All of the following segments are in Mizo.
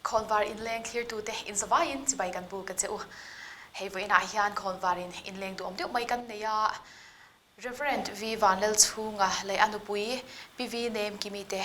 Khawnvar inleng thlirtute inzavaiin chibai kan buk a che u. Hei vawiinah hian khawnvarin inleng duhawm deuh mai kan nei a. Rev. V. Vanlalchhunga leh a nupui Pi V. Nemkimi te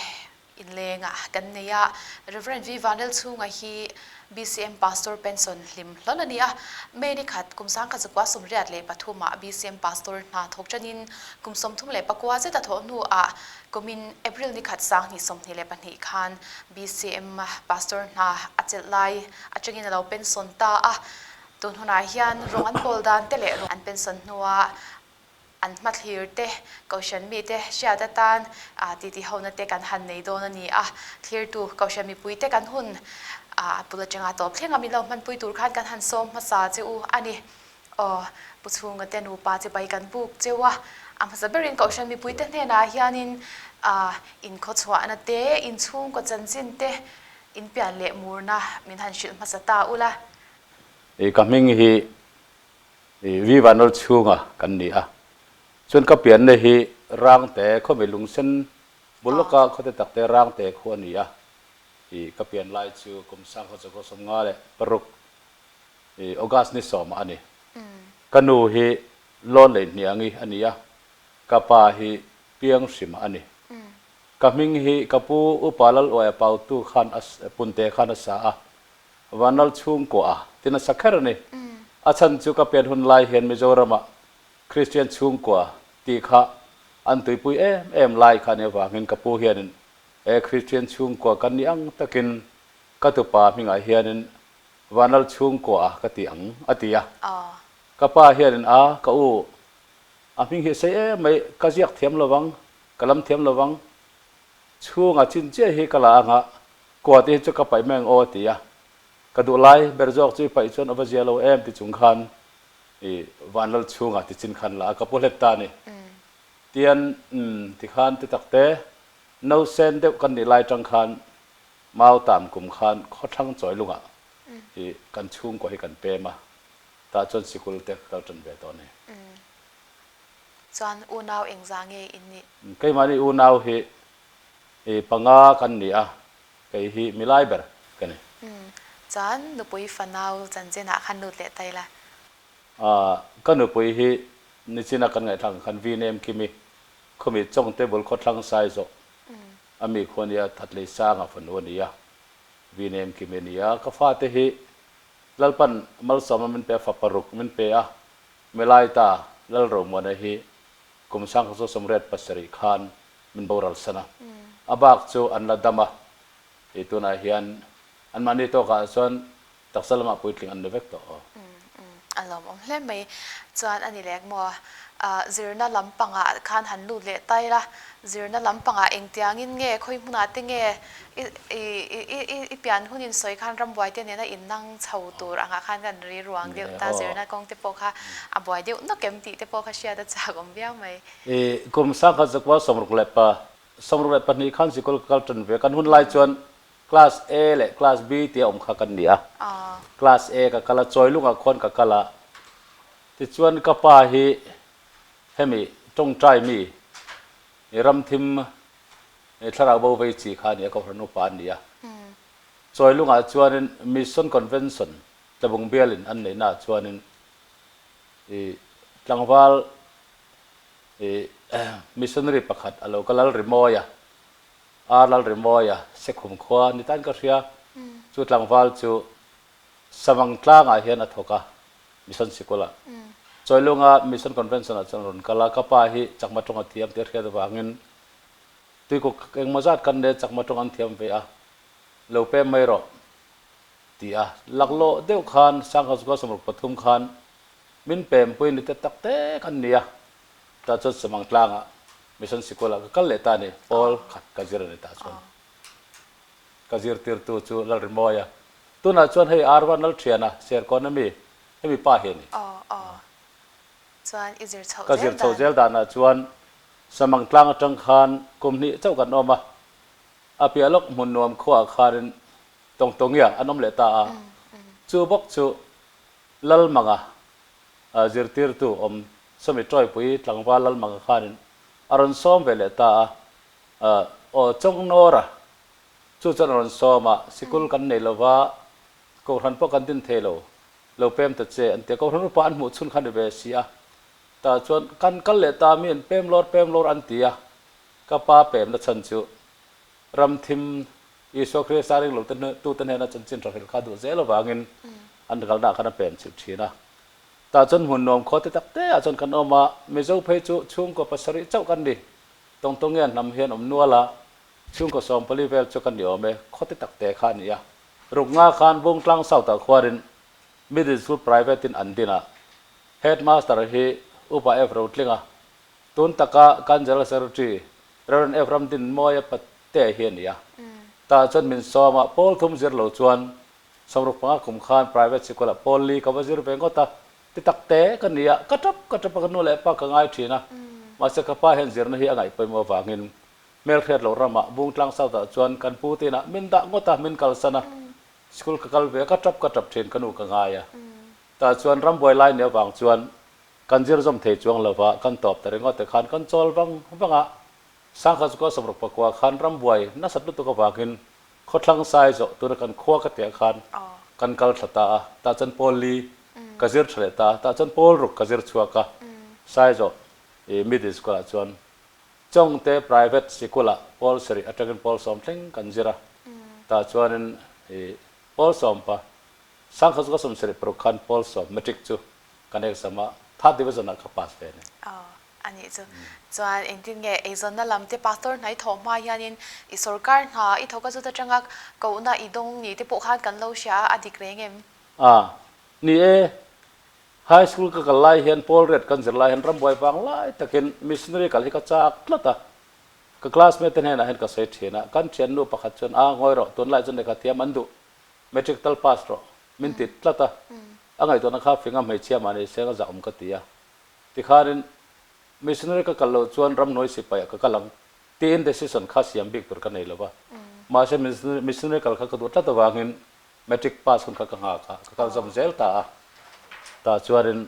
inleng ah kan nei a. Rev. V. Vanlalchhunga hi BCM Pastor pension hlim hlawl a ni a. May ni khat kum 1983 ah BCM Pastor hna thawk tanin kum 34 zet a thawh hnu ah kumin April ni khat 2022 khan BCM Pastor hna a chelh lai atangin a lo pension ta a. Tun hunah hian rawng an pawl dan te leh an pension hnua an hmathlir te, Kohhran mite hriat atan titi hona te kan han nei dawn a ni a. Thlirtu Kohhran mipui te kan hun a bul atanga tawp thleng a min lo hmanpui tur khan kan han sawm hmasa che u a ni. Aw, Pu Chhunga te nupa chibai kan buk cheu a, a hmasa berin Kohhran mipui te hnenah hianin inkhawchhuahna te, inchhungkaw chanchin te, inpian leh murna min han hrilh hmasa ta ula. I ka hming hi i Vi Vanlal chhunga kan ni a, chuan ka pianna hi Rangte khawmi lungsen bul lawka khawte takte Rangte khu a ni a, i ka pian lai chu kum 1956 i August ni sawmah a ni. Ka nu hi Lawn lei hniangi a ni a, ka pa hi Piang hrima a ni. Ka hming hi ka pu Upa Laluaia Pautu khan a punte khan a sa a, Vanlal chhungkua a ti nasa kher a ni. A chhan chu ka pian hun lai hian Mizoramah Kristian chhungkua tih kha an tuipui em em lai kha a nih avangin ka pu hianin he Kristian chhungkua kan nih ang takin ka tupa hmingah hianin Vanlal chhungkua a ka ti ang a ti a. Ka pa hianin a ka u a hming hi sei em mai ka ziak thiam lovang ka lam thiam lovang Chhunga chin chiah hi ka la ang a, kua te hi chu ka paih mai ang aw a ti a. Ka duh lai ber zawk chu i paih chuan a va zia lo em ti chung khan i Vanlal chhunga ti chin khan la a, ka pu hlet ta a ni. Tian umm ti khan ti tak te, no sen deuh kan nih lai tang khan mau tam kum khan khawthlang chawi lungah i kan chhungkua hi kan pem a, tah chuan sikul te ka kal tan ve tawh a ni. Chuan unau engzah nge in nih? Keimahni unau hi i panga kan ni a, kei hi milai ber ka ni. Chuan nupui fanau chanchinah khan lut leh ta ila. Ka nupui hi nichina kan ngaihthlak ang khan Vinem Kimi khawmi Chawngte bul khawthlang sai zawh a mi khu a nia, Thatlei Sanga fanu a ni a, Vinem Kimi a ni a. Ka fate hi Lalpan malsawmna min pe a, fa paruk min pe a, Milaita Lalromuana hi kum 1987 khan min boral san a, a bak chu an la dam a, i tunah hian anmahni tawkah chuan taksa lamah puitling an ni vek tawh aw. A lawmawm hle mai. Chuan a ni lek maw? Zirna lampangah khan han lut leh ta ila, zirna lampangah engtiangin nge, khawi hmunah te nge i pian hun insawi khan rambuai te nena innang chho tur angah khan kan ri ruang deuh ta, zirna kawng te pawh kha a buai deuh nawk em tih te pawh kha hriat a chak awm viau mai. I kum 1962 khan sikul ka kal tan ve, kan hun lai chuan Class A leh Class B tia awm kha kan ni a, Class A ka kal a, Chawilungah khuan ka kal a, tichuan ka pa hi hemi tawngtai mi ramthim thlarau bo vei chi kha a ni a, Kohhran upa an ni a. Chawilungah chuanin Mission Convention Tlabung bialin an neihnaah chuanin i tlangval i missionary pakhat a lo kal a, Lalrimawi a, Ar Lalrimawi a, Sekhum khua ni tan ka hria. Chu tlangval chu Samang tlangah hian a thawk a, Mission Sikulah. Chawilunga Mission Convention-ah chuan a rawn kal a, ka pa hi chakma tawng a thiam tih a hriat avangin Tuikuk engmaw zat kan leh chakma tawng an thiam ve a, lo pem mai rawh ti a. Laklawh deuh khan 1963 khan min pempui ni te tak te kan ni a, tah chuan Samang tlangah Mission Sikulah ka kal leh ta a ni, pawl khat ka zir a ni tah chuan. Ka zirtirtu chu Lalrimawi a, tunah chuan hei Arvan Lalthiana, Serkawn ami, hemi pa hi a ni. Chuan i zir chhoh Ka zel zir chhoh dan. zel danah chuan Samang tlang atang khan kum hnih chauh kan awm a, a piah lawk hmun nuam khuaah khanin Tawngtawngia an awm leh ta a, chu bawk chu Lalmanga zirtirtu awm sawmi tawipui tlangval Lalmanga khanin a rawn sawm ve leh ta a, aw Chawngnawra. Chu chuan a rawn sawm a, sikul kan nei lo va, Kohhran pawh kan din thei lo, lo pem ta che an ti a. Kohhran upa an hmuh chhun kha ni ve si a. Tah chuan kan kal leh ta mi an pem lawr pem lawr an ti a. Ka pa pemna chhan chu ram thim Isua Krista ring lo te tute hnena chanchin tha hrilh kha duh zel avangin an kalna ah khan a pem chilh thin a. Tah chuan hmun nuam khaw te tak te ah chuan kan awm a, Mizo phei chu chhungkaw pasarih chauh kan ni. Tawngtawngia hnam hian awm nual a, chhungkaw 14 vel chu kan ni awm e, khaw te tak te kha a ni a. Ruk nga khan Bungtlang South ah khuarin Middle School Private in an din a, Headmaster hi Upa F Rotlinga, tun taka kan General Secretary Rev F Ramdinmawia Pate hi a ni a. Tah chuan min sawm a, pawl thum zir lo chuan 65 kum khan private sikul ah pawl li ka va zir ve ngawt a, ti tak te ka ni a, ka tap ka tap a, ka nu leh pa ka ngai thin a, mahse ka pa hian zirna hi a ngaih pawimawh avangin Hmelhriat loh ramah Bungtlang South ah chuan kan pu te inah min dah ngawt a, min kalsan a. School ka kal ve a, ka tap ka tap thin, ka nu ka ngai a. Tah chuan rambuai lai nih avang chuan kan zir zawm thei chuang lo va, kan tawp ta ringawt te khan kan chawl vang vang a. Sangha chu ka 69 khan rambuai nasat lutuk avangin khawthlang sai zawh tuna kan khua ka tih ah khan kan kal thla ta a. Tah chuan pawl li ka zir tha leh ta a, tah chuan pawl ruk ka zir chhuak a. Sai zawh middle school ah chuan Chawngte private sikulah pawl sarih atangin pawl sawm thleng kan zir a, tah chuanin i pawl sawm pa Sangha chu ka 76 khan pawl sawm matric chu kan exam a, third division ah ka pass ve a ni. Aw, a nih chu. Chuan engtin nge eizawnna lam te pastor hna i thawh hma hianin i sorkar hna i thawk a zut atanga kohna i dawng ni te pawh khan kan lo hria a, a dik reng em? A, ni e, High school ka kal lai hian Paul Red kan zir lai hian rambuai vang lai takin missionary kal hi ka chak tlat a. Ka classmate te hnenah hian ka sawi thin a, kan thiannu pakhat chuan a ngawi rawh tunlai chuan lehkha thiam an duh, matric tal pass rawh min ti tlat a. A ngaihtuahna kha finga hmeichhia mah ni se ka zah awm ka ti a. Tikhanin missionary ka kal loh chuan ramhnuai sipai ah ka kal ang tiin decision kha siam bik tur ka nei lo va. Mahse missionary kal kha ka duh tlat avangin Matric pass hun kha ka nghak a, ka kal zawm zel ta a. Tah chuanin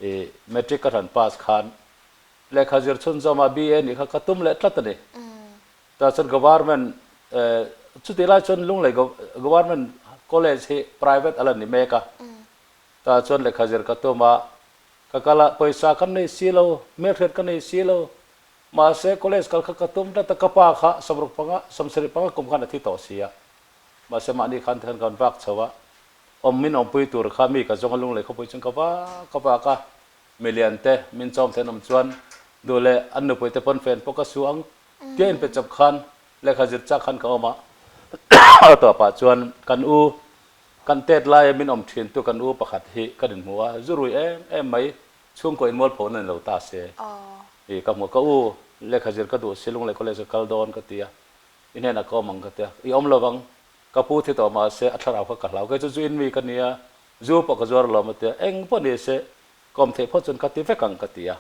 i matric ka hran pass khan lehkha zir chhunzawm a BA nih kha ka tum leh tlat a ni. Tah chuan government chutih lai chuan Lunglei government college hi private a la ni mek a. Tah chuan lehkha zir ka tum a, ka kal a, pawisa ka nei si lo, hmelhriat ka nei si lo. Mahse college kal kha ka tum tlat a, ka pa kha 65, 75 kum khan a thi tawh si a. Mahse mahni khan te khan kan vak chho a, awm min awmpui tur kha mi ka zawng a lunglei khawpui chuan ka vak ka vak a, milian te min chawm thei an awm chuan duh leh an nupui te pawn fen pawh ka su ang tia inpe chawp khan lehkha zir chak khan ka awm a, a tawpah chuan kan u kan tet laia min awm thin tu kan u pakhat hi kan inhmu a, zu rui em em mai chhungkaw inmualpho na ni lo ta se i ka hmu a, ka u lehkha zir ka duh si lunglei college ka kal dawn ka ti a, I hnenah ka awm ang ka ti a, i awm lo vang, ka pu thi tawh mahse a thlarau kha ka hlau, kei chu zu in mi ka nia, zu pawh ka zuar alawm a ti a, eng pawh ni se ka awm theih phawt chuan ka ti vek ang ka ti a,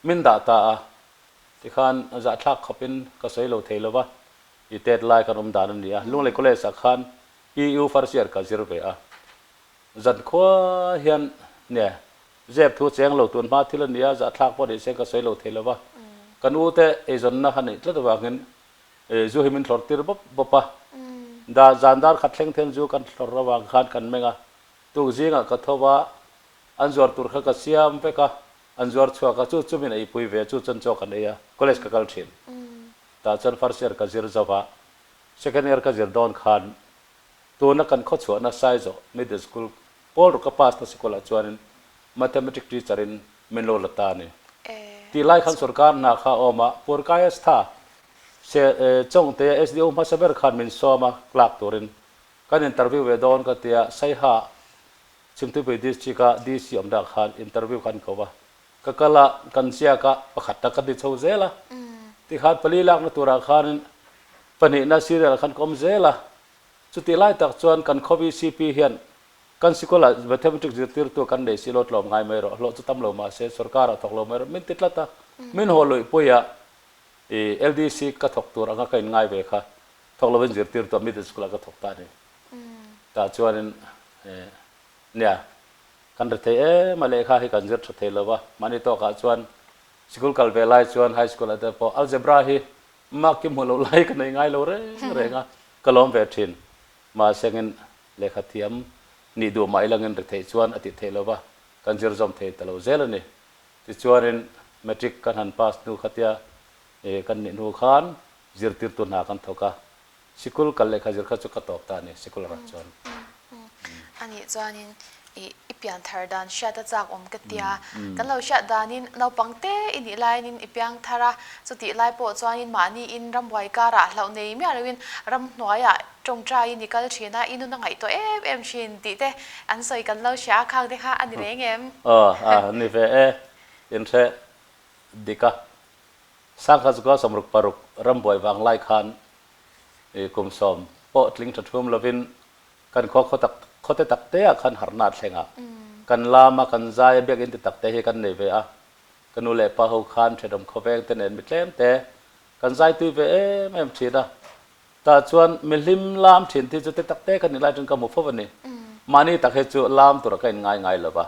min dah ta a, tikhan zahthlak khawpin ka sawi lo thei lo va, i tet lai kan awm dan a ni a, Lunglei College ah khan PU first year ka zir ve a, zankhua hian nia zep thu cheng lo tun hma thil a ni a, zahthlak pawh ni se ka sawi lo thei lo va, kan u te eizawnna a neih tlat avangin Zu hi min thlawr tir bawp bawp a, da zan dar khat thleng then zu kan thlawr avang khan kan meng a, tuk zingah ka tho va, an zuar tur kha ka siam vek a, an zuar chhuak a, chu chu min eipui ve, chu chuan chaw kan ei a, college ka kal thin. Tah chuan first year ka zir zo va, second year ka zir dawn khan tuna kan khawchhuahna Saizawh Middle School pawl ruk ka pass na sikawlah chuanin Mathematics teacher in min lo la ta a ni. Tih lai khan sorkar hna kha a awm a, Purkayastha Se Chawngte SDO hmasa ber khan min sawm a, clerk turin kan interview ve dawn ka tia, Saiha Chhimtuipui District a DC awm dah khan interview khan ko a, ka kal a, kan ziak a, pakhat tak ka ti chho zel a, tikhan pali lakna turah khanin pahnihna serial khan ka awm zel a, chutih lai tak chuan kan khaw VCP hian kan sikawlah mathematics zirtirtu kan nei si lo tlawm ngai mai rawh, hlawh chu tam lo mahse sorkarah thawk lo mai rawh min ti tlat a, min haw luihpui a. I LDC ka thawk tur anga ka inngai ve kha thawk lovin zirtir tuah middle school ah ka thawk ta a ni. Tah chuanin nia kan ri thei em a lehkha hi kan zir tha thei lo va, mahni tawkah chuan sikul kal ve lai chuan high school ah te pawh algebra hi mark hi hmuh loh lai ka nei ngai lo reng reng a. Ka lawm ve thin. Mahsengin lehkha thiam nih duh mah ilangin ri theih chuan a tih theih lova, kan zir zawm thei ta lo zel a ni. Tichuanin matric kan han pass hnu khatia kan nih hnu khan zirtirtu hna kan thawk a, sikul kal lehkha zir kha chu ka tawp ta a ni, sikul rat chuan. Anih chuanin i pian thar dan hriat a chak awm ka tia. Kan lo hriat danin naupang te i nih laiin i piang thar a, chutih lai pawh chuanin mahniin rambuai karah hlauh nei miah loin ramhnuaiah tawngtaiin i kal thin a, i nun a ngaihtuah em em thin tih te an sawi kan lo hria a, khang te kha a ni reng em? Aw, a ni ve e, inhre dik a. Sangha Zukua 66 rambuai vang lai khan kum sawm pawh tling tha thum lovin Kan khua khaw tak khawte tak te ah khan harhna a thleng a, kan lam a, kan zai a, biakinn ti tak te hi kan nei ve a, ka nu leh pa ho khan thenawm khawveng te nen mi tlem te kan zai tui ve em em thin a, tah chuan mi hlim lam thin thi chu te tak te kan nih lai chuan ka hmu fo a ni, mahni tak hi chu lam tura ka in ngai ngai lo va,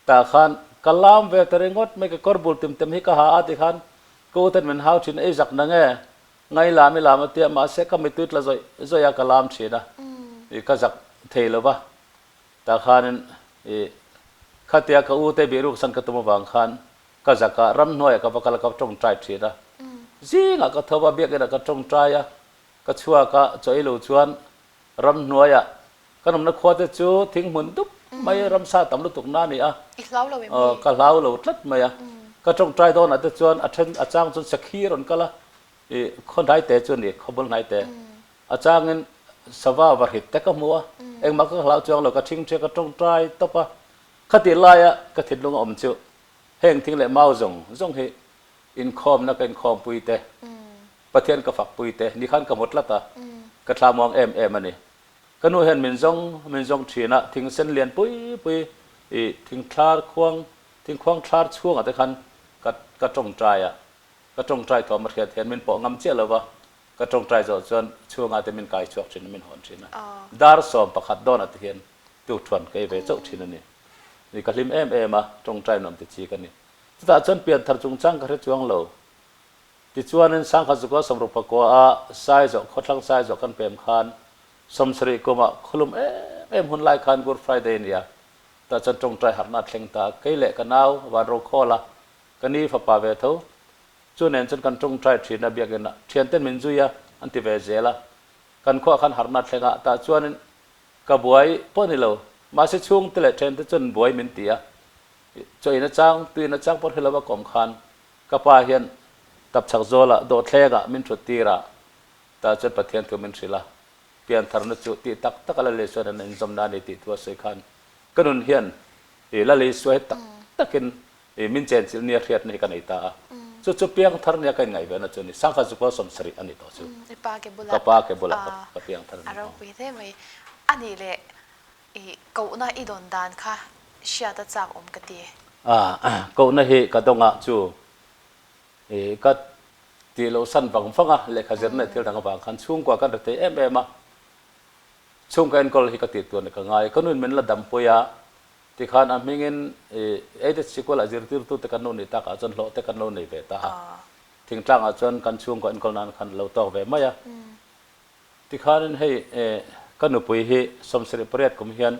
tah khan ka lam ve ta ringawt mai ka kawr bul tim tem hi ka ha a tikhan ka u ten min hau thin ei zak nang e. Ngai lam i lam a tia, mahse ka mittui tla zawih zawih a ka lam thin a, i ka zak thei lo va, tah khanin i khatia ka u te bihruk san ka tum avang khan ka zak a, ramhnuaiah ka va kal a, ka tawngtai thin a, zingah ka tho va, biakinah ka tawngtai a, ka chhuak a, chaw ei lo chuan ramhnuaiah kan awmna khua te chu thing hmun dup mai ramsa tam lutuk na a ni a, I hlau lo em ni? Ka hlau lo tlat mai a, ka tawngtai dawnah te chuan a then a chang chuan sakhi rawn kal a, I khaw hnai te chu a ni, khaw bul hnai te. A changin sava va hrit te ka hmu a, engmah ka hlau chuang lo, ka thingthia ka tawngtai tawp a. Khatih laia ka thinlung a awm chu heng thing leh mau zawng zawng hi inkhawmna ka inkhawmpui te, Pathian ka fakpui te ni khan ka hmu tlat a, ka thlamuang em em a ni. Ka nu hian min zawng min zawng thin a, thing sen lian pui pui i thingthlar khuang thingkhuang thlar chhungah te khan ka ka tawngtai a. Ka tawngtai thawm a hriat hian min pawh ngam chiah lo va, ka tawngtai zawh chuan chhungah te min kai chhuak thin a, min hawn thin a. Dar 11 dawnah te hian tukthuan ka ei ve chauh thin a ni. Ni ka hlim em em a, tawngtai nuam ti chi ka ni. Chutah chuan pianthar chungchang ka hre chuang lo. Tichuanin Sangha Zukua 60 a Saizawh khawthlang Saizawh kan pem khan 70 kumah khawlum em em hun lai khan Good Friday nia tah chuan tawngtai harhna a thleng ta a, kei leh ka nau Vanrokhawla Ka ni fapa ve tho. Chu nen chuan kan tawngtai thin a, biakinn ah thianten min zui a, an ti ve zel a. Kan khuah khan harhna thleng a, tah chuanin ka buai pawh ni lo. Mahse chhungte leh thiante chuan buai min ti a. Chaw in achang, tui in achang pawh hrelo a kawm khan ka pa hian tapchhak zawlah dawhthleng ah min thut tir a, tah chuan Pathian thu min hrilh a. Piantharna chu tih tak tak a la leh chuan an inzawmna a ni tih thu a sawi khan ka nun hian i la lei suai tak takin I min chenchilh nia hriatna hi ka nei ta a, chu chu piang thar nia ka inngaihvehna chu a ni. Sangha Zukua 70 a ni tawh chu. I pa ke bulah Ka pa ke bulah ka piang thar a ni. A ropui hle mai. A nih leh i kohna i dawn dan kha hriat a chak awm ka ti. Kohna hi ka dawngah chu i ka tih loh san vang vang a, lehkha zirna leh thil dang avang khan chhungkua kan rethei em em a. Chhungka enkawl hi ka tih tur ni ka ngai. Ka nuin min la dampui a, Tikhan a hmingin aided sikul ah zirtirtute kan lo nih takah chuan hlawh te kan lo nei ve ta a. Thingtlangah chuan kan chhungkaw enkawl nan khan lo tawk ve mai a. Tikhanin hei ka nupui hi 78 kum hian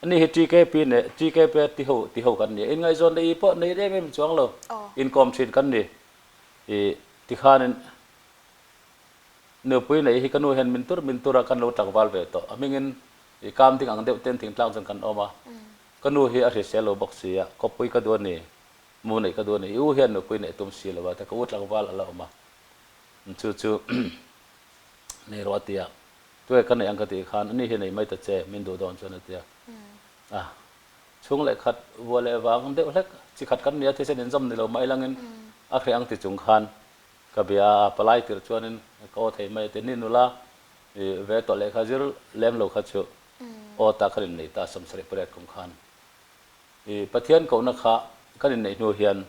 ani hi TKP neh TKP ti ho ti ho kan ni a. Inngaihzawn leh i pawh nei em em chuang lo. Inkawm thin kan ni. I tikhanin nupui neih hi ka nu hian min tur min tur a kan lo tlangval ve tawh. A hmingin I kam ding ang deuh ten thingtlang chuan kan awm a, ka nu hi a hrisel lo bawk si a, kawppui ka duh a ni, mu neih ka duh a ni, i u hian nupui neih tum si lo a, ka u tlangval a la awm a, chu chu nei rawh a ti a, tunge ka neih ang ka tih khan ani hi nei mai ta che, min duh dawn chuan a ti a, a chhung leh khat vua leh vang deuh hlek chi khat kan ni a, thisen inzawm ni lo mai langin a hreh ang ti chung khan ka bia a, palai tir chuanin ka aw thei mai a ti, ni nula I ve tawh lehkha zir lem lo kha chu aw ta kan innei ta 78 kum khan. I Pathian kohna kha kan inneih hnu hian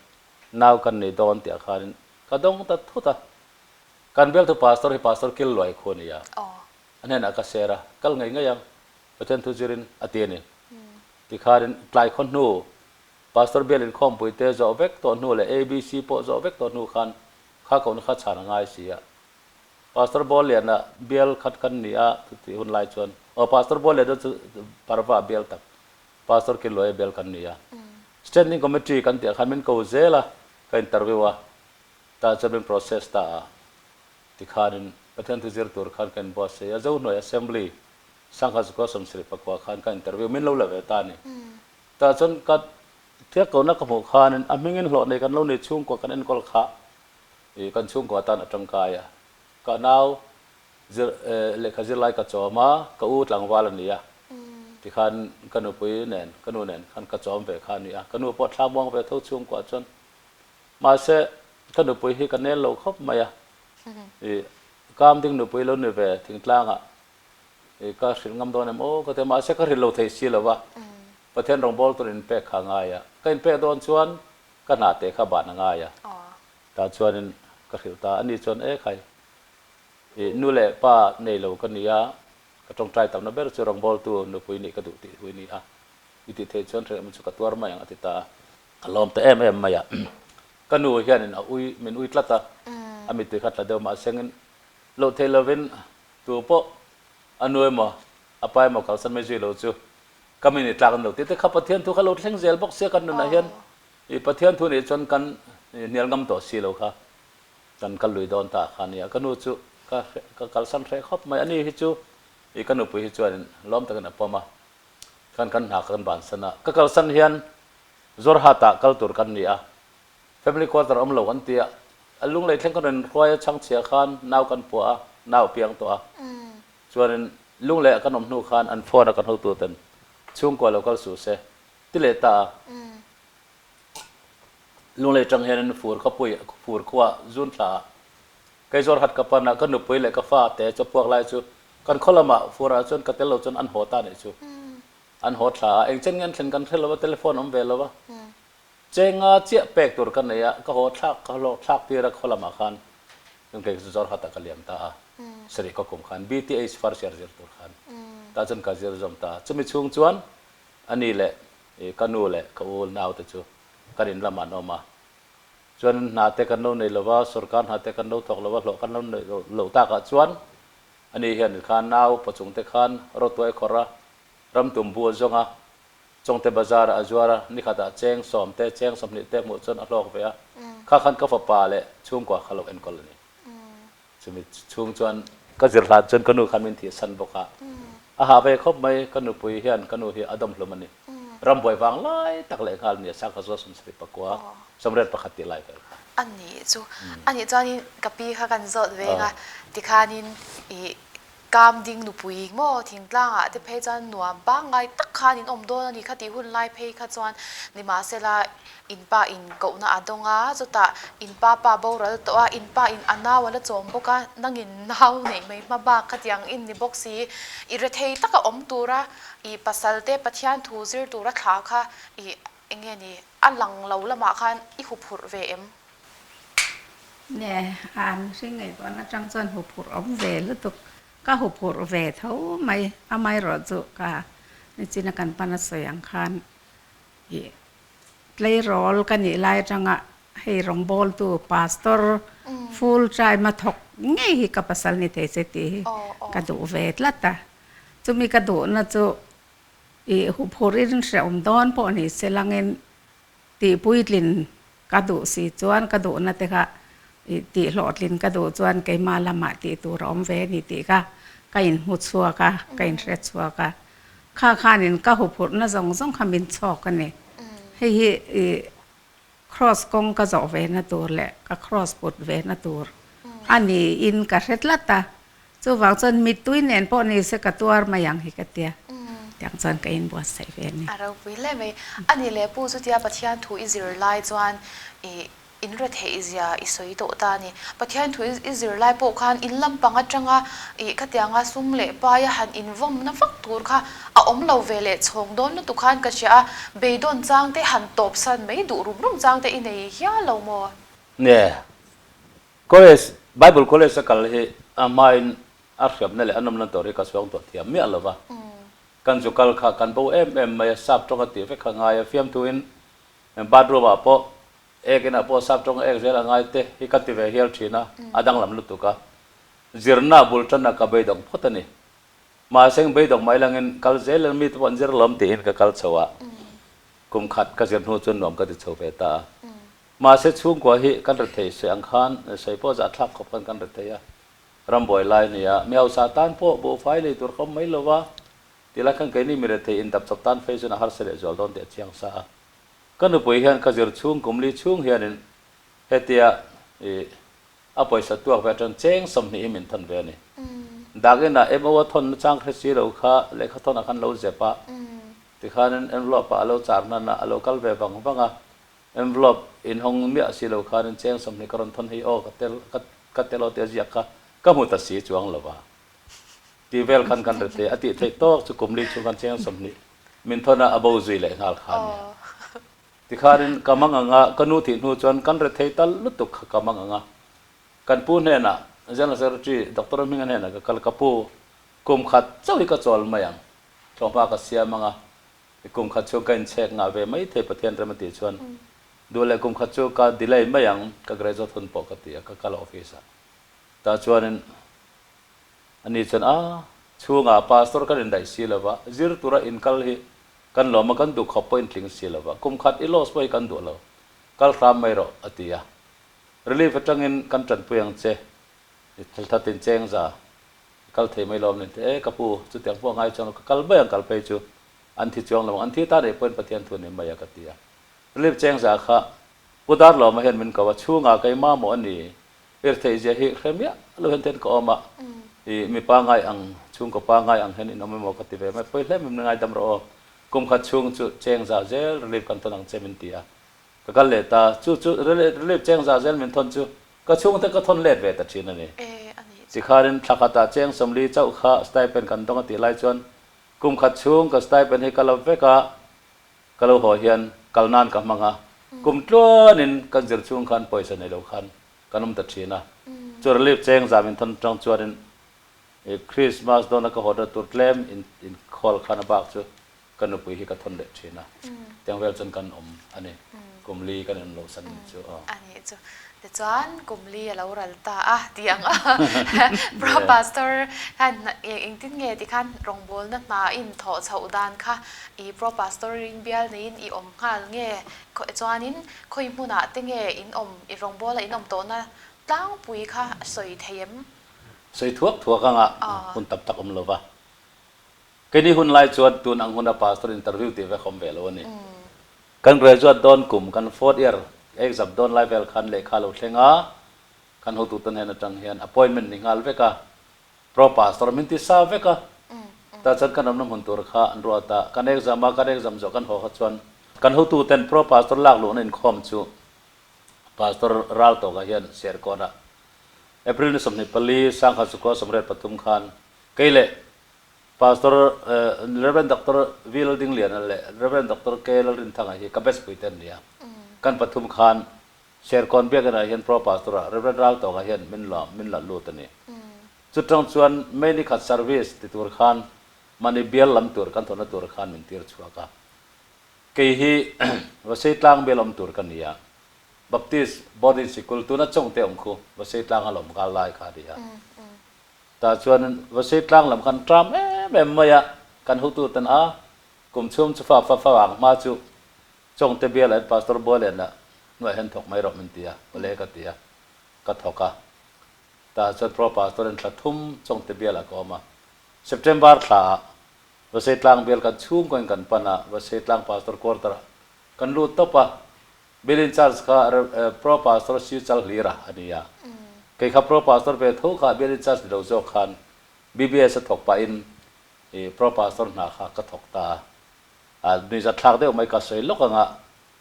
nau kan nei dawn tih ah khanin ka dawng ta thut a. Kan bialtu pastor hi pastor kil luai khu a ni a. A hnenah ka share a, kal ngei ngei ang Pathian thu zirin a ti a ni. Tikhanin tlai khaw hnu pastor bial inkhawmpui te zawh vek tawh hnu leh ABC pawh zawh vek tawh hnu khan kha kohna kha chhan a ngai si a. Pastor Bawlliana bial khat kan ni a chutih hun lai chuan aw Pastor Bawlliana chu Parva bial tak Pastor Kiluaia bial kan ni a. Standing Committee kan tih ah khan min ko zel a, ka interview a, tah chuan min process ta a. Tikhanin Pathian thu zir tur khan ka inbuatsaih a, Zohnuai Assembly Sangha Zukua 74 khan ka interview min lo la ve ta a ni. Tah chuan ka thiak kohna ka hmuh khanin a hmingin hlawh nei kan lo nei chhungkua kan enkawl kha ih kan chhungkua tan a tangkai a. Ka nau zir lehkha zirlai ka chawm a, ka u tlangval a ni a. Tikhan ka nupui nen ka nu nen khan ka chawm ve kha a ni a. Ka nu pawh thla muang ve tho chhungkua chuan mahse ka nupui hi ka nel lo khawp mai a. Ih kam ding nupui lo ni ve thingtlangah ih ka hrilh ngam dawn em aw ka ti a, mahse ka hrilh lo thei si lo va, Pathian rawngbâwl tur inpek kha a ngai a, ka inpek dawn chuan ka hna teh kha ban a ngai a, tah chuanin ka hrilh ta a, ani chuan e khai ih nu leh pa nei lo ka ni a, ka tawngtai tamna ber chu rawngbâwltu nupui nih ka duh tih hui ni a, i tih theih chuan hrehawm chu ka tuar mai ang a ti ta a. Ka lawm ta em em mai a, ka nu hianin a ui, min ui tlat a, a mittui kha tla deuh mah sengin loh theih lovin tu pawh a nu emaw a pa emaw kalsan mai zui lo chu ka mi ni tlak an lo ti te kha Pathian thu kha lo thleng zel bawk sia kan nunah hian i Pathian thu nih chuan kan hnial ngam tawh si lo kha kan kal lui dawn ta kha nia ka nu chu ka ka kalsan hreh khawp mai ani hi chu i ka nupui hi chuanin lawm takin a pawm a khan kan hna kha kan bansan a ka kalsan hian Zawrhatah kal tur kan ni a, family quarter awm lo an ti a, a lunglei thleng kan rawn hruai a, chhangchhia khan nau kan puah a, nau a piang tawh a, chuanin lunglei ah kan awm hnu khan an phone a kan hotu ten chhungkua lo kal suh se ti leh ta a, lunglei tang hianin fur khawpui fur khua zun thla ah kei Zawrhat ka pan a, ka nupui leh ka fa te chawpuak lai chu kan khaw lamah fur ah chuan ka tel lo chuan an haw ta nih chu. An haw thla a, engchen nge an thlen kan hre lo a, telephone awm ve lo a. Chenga chiah pek tur ka nei a, ka haw thlak, ka hlawk thlak tir a khaw lamah khan chuan kei chu Jorhat ah ka liam ta a, sarih ka kum khan BTH first year zir tur khan tah chuan ka zir zawm ta a. Chumi chhung chuan ani leh ka nu leh ka u naute chu kan in lamah an awm a, chuan hna te kan lo nei lo va, sorkar hna te kan lo thawk lo va, hlawh kan lo neih loh takah chuan ani hian khan nau pawchung te khan rawtuai khawrh a, Ram tumbu a zawng a, Chawngte bazar ah a zuar a, nikhatah cheng sawm te, cheng 20 te hmuh chuan a hlawk ve a, kha khan ka fapa leh chhungkua kha lo enkawl a ni. Chumi chhung chuan ka zir hlan chuan ka nu khan min thihsan bawk a, a hah ve khawp mai, ka nupui hian ka nu hi a dawmhlum a ni. Rambuai vang lai tak leh nghal nia Sangha Zual 71, 81 tih lai vel kha. A nih chu, a nih chuanin ka pi kha kan zawt veng a, tikhanin ih Kam ding nupui maw thingtlangah te phei chuan nuam pangngai tak khan in awm dawn a ni kha tih hun lai phei kha chuan nimahsela in pa in kohna a dawng a, chutah in pa pa boral tawh a, in pa in a nau a la chawm bawk a, nangin nau neih mai hma bak khatiang in ni bawk si, i rethei taka awm tura i pasal te Pathian thu zir tura thla kha i enge ni a lang lo lamah khan i huphurh ve em? Nge, a mihring ngaihtuahna atang chuan huphurh awm ve lutuk. Ka huphurh ve tho mai. Amaherawhchu ka nichina kan pan a sawi ang khan ih tleirawl ka nih lai atanga hei rawngbawltu pastor full time a thawk ngei hi ka pasal ni thei se tih hi ka duh ve tlat a. Chumi ka duhna chu ih huphurhin hrehawm dawn pawh ni se langin Tih puitlin ka duh si chuan ka duhna te kha ih tih hlawhtlin ka duh chuan keimah lamah tih tur a awm ve a ni tih kha ka inhmu chhuak a, ka inhre chhuak a. Kha khanin ka huphurhna zawng zawng kha min chhawk a ni. Hei hi ih cross kawng ka zawh ve na tur leh ka cross put ve na tur a niin ka hre tlat a. Chuvang chuan mittui nen pawh ni se ka tuar mai ang hi ka tia, tiang chuan ka inbuatsaih ve a ni. A ropui hle mai. A nih leh Pu chutia Pathian thu i zir lai chuan i in retheih zia i sawi tawh ta a ni. Pathian thu i zir lai pawh khan in lampang atanga i khatianga sum leh paia han invawmna vak tur kha a awm lo ve leh chhawng dawn lutuk khan ka hria a, beidawn chang te han tawpsan mai duh rum rum chang te i nei hial lo maw? Nge, College, Bible College a kal hi a hmain a hriamna leh a nawmna tur hi ka suang tawh thiam miah lo va. Kan zu kal kha kan bo em em mai a, sap tawng a tih vek kha ngai a, fiamthuin bathroom ah pawh ek inah pawh sap tawng a ek zel a ngai te hi ka ti ve hial thin a, a danglam lutuk a. Zirna bul tanna ka beidawng phawt a ni. Mahse beidawng mai langin kal zel in mite pawh an zir lawm tiin ka kal chho a, kum khat ka zir hnu chuan nuam ka ti chho ve ta a. Mahse chhungkua hi kan rethei sawi ang khan sawi pawh zahthlak khawp khan kan rethei a, rambuai lai a ni a, mi hausa tan pawh buhfai lei tur khawm mai lo va, tilai khan keini mi rethei indap chawp tan phei chuan a harsa leh zual dawn tih a chiang sa a. Ka nupui hian ka zir chhung kum li chhung hianin hetia ih A pawisa tuak ve atang cheng 20 hi min thawn ve a ni. Dak inah MO a thawn nachang hre si lo kha lehkha thawn ah khan lo zep a, tikhanin envelope ah a lo char hnan a, a lo kal ve vang vang a, envelope inhawng miah si lo khanin cheng 20 ka rawn thawn hei aw ka tel ka tel aw tih a ziak kha ka hmu ta si chuang lo va. Tih vel khan kan rethei a tih theih tawk chu kum li chhung khan cheng 20 min thawn a, a bo zui leh nghal kha a nia. Tikhanin ka mang ang a, ka nu tih hnu chuan kan rethei tal lutuk kha ka mang ang a. Kan pu hnenah, General Secretary Doctor Hminga hnenah ka kal, ka pu, kum khat chauh hi ka chawl mai ang, thlawhhma ka siam ang a, kum khat chhung ka inchhek ngah ve mai thei Pathian rem a tih chuan duh leh kum khat chu ka delay mai ang, ka graduate hun pawh ka ti a, ka kal office ah. Tah chuanin ani chuan, A, chhungah Pastor kan indaih si lova, zir tura inkal hi Kan lawm a, kan duh khawp pawh in tling si lo va, kum khat i loss pawh hi kan duh lo, kal hram mai rawh, a ti a. Relief atangin kan tanpui ang che, i thlthat in cheng za, i kal thei mai lawm nen ti, e ka pu, chutiang pawh a ngai chuang lo, ka kal mai ang kal phei chu an thi chuang lo ang, an thi ta neih pawhin Pathian thu a ni mai a ka ti a. Relief cheng za kha Pu Darlawma hian min ko a, chhungah keimah maw a ni, Ir theih zia hi hre miah lo hian ten ka awm a, i mipa ngai ang, chhungkaw pa ngai ang hian in awm emaw ka ti ve mai, pawi hle mai min ngaidam rawh aw, kum khat chhung chu cheng za zel relief kan thawn ang che min ti a, ka kal leh ta, chu chu relief cheng za zel min thawn chu ka chhungte ka thawn let ve ta thin a ni. Tikhanin thla khatah cheng 40 chauh kha stipend kan dawng a tih lai chuan kum khat chhung ka stipend hi ka la vek a, Ka lo haw hian kal nan ka hmang a, kum tluanin kan zir chhung khan pawisa nei lo khan kan awm ta thin a. Chu relief cheng zam in thawn atang chuanin Christmas dawna ka haw na tur tlem inkhawl khan a bak chu ka nupui hi ka thawn leh thin a. Tiang vel chuan kan awm a ni. Kum li kan in lohsan nih chu aw. A nih chu. Tichuan kum li a lo ral ta a ti ang a. Pro Pastor khan engtin nge tikhan rawngbawlna hna in thawh chhoh dan kha i Pro Pastor in bial neiin i awm nghal nge chuanin khawi hmunah te nge in awm i rawngbawla in awm tawhna tlangpui kha sawi thei em? Sawi thuak thuak anga hun tam tak awm lova. Keini hun lai chuan tun ang huna Pastor interview tih vek awm ve lo a ni. Kan graduate dawn kum, kan fourth year exam dawn lai vel khan lehkha lo thleng a, kan hotute hnen atang hian appointment ni nghal vek a, pro pastor min ti sa vek a, tah chuan kan awmna hmun tur kha an ruat a, kan exam a, kan exam zawh kan haw kha chuan kan hotuten pro pastor lak luhna inkhawm chu Pastor Raltawka hian Serkawnah April ni 24, 1983 khan kei leh Pastor Rev. Doctor V. Laldingliana leh Rev. Doctor K. Lalrinthanga hi ka best pui te an ni a. Kan pathum khan Serkawn Biakinah hian Pro Pastor ah Rev. Raltawnga hian min la min la lut a ni. Chutang chuan May ni khat service ti tur khan mahni bial lam tur kan thawhna tur khan min tir chhuak a. Kei hi Vasei tlang bial awm tur ka ni a. Baptist boarding sikul tuna Chawngte awm khu Vasei tlang a lawm nghal lai kha a ni a. Tah chuan Vasei tlang lam khan ṭam em em mai a, kan hotu ten a, kum chhum chu fa fa fa ang hma chu Chawngte bial ah Pastor Bualian ah hnuaiah hian thawk mai rawh min ti a, awle ka ti a, ka thawk a. Tah chuan Pro Pastor in thla thum Chawngte bial ah ka awm a. September thla ah Vasei tlang bial kan chhungkaw in kan pan a, Vasei tlang Pastor quarter ah kan lut tawp a, Bill in charge kha Pro Pastor Siu Chal Hlira a ni a. Kei kha Pro Pastor ve tho kha Bill in charge ni lo zawk khan BBS a thawk pahin Pro Pastor hna kha ka thawk ta a. A nuihzat thlak deuh mai ka sawi lawk ang a,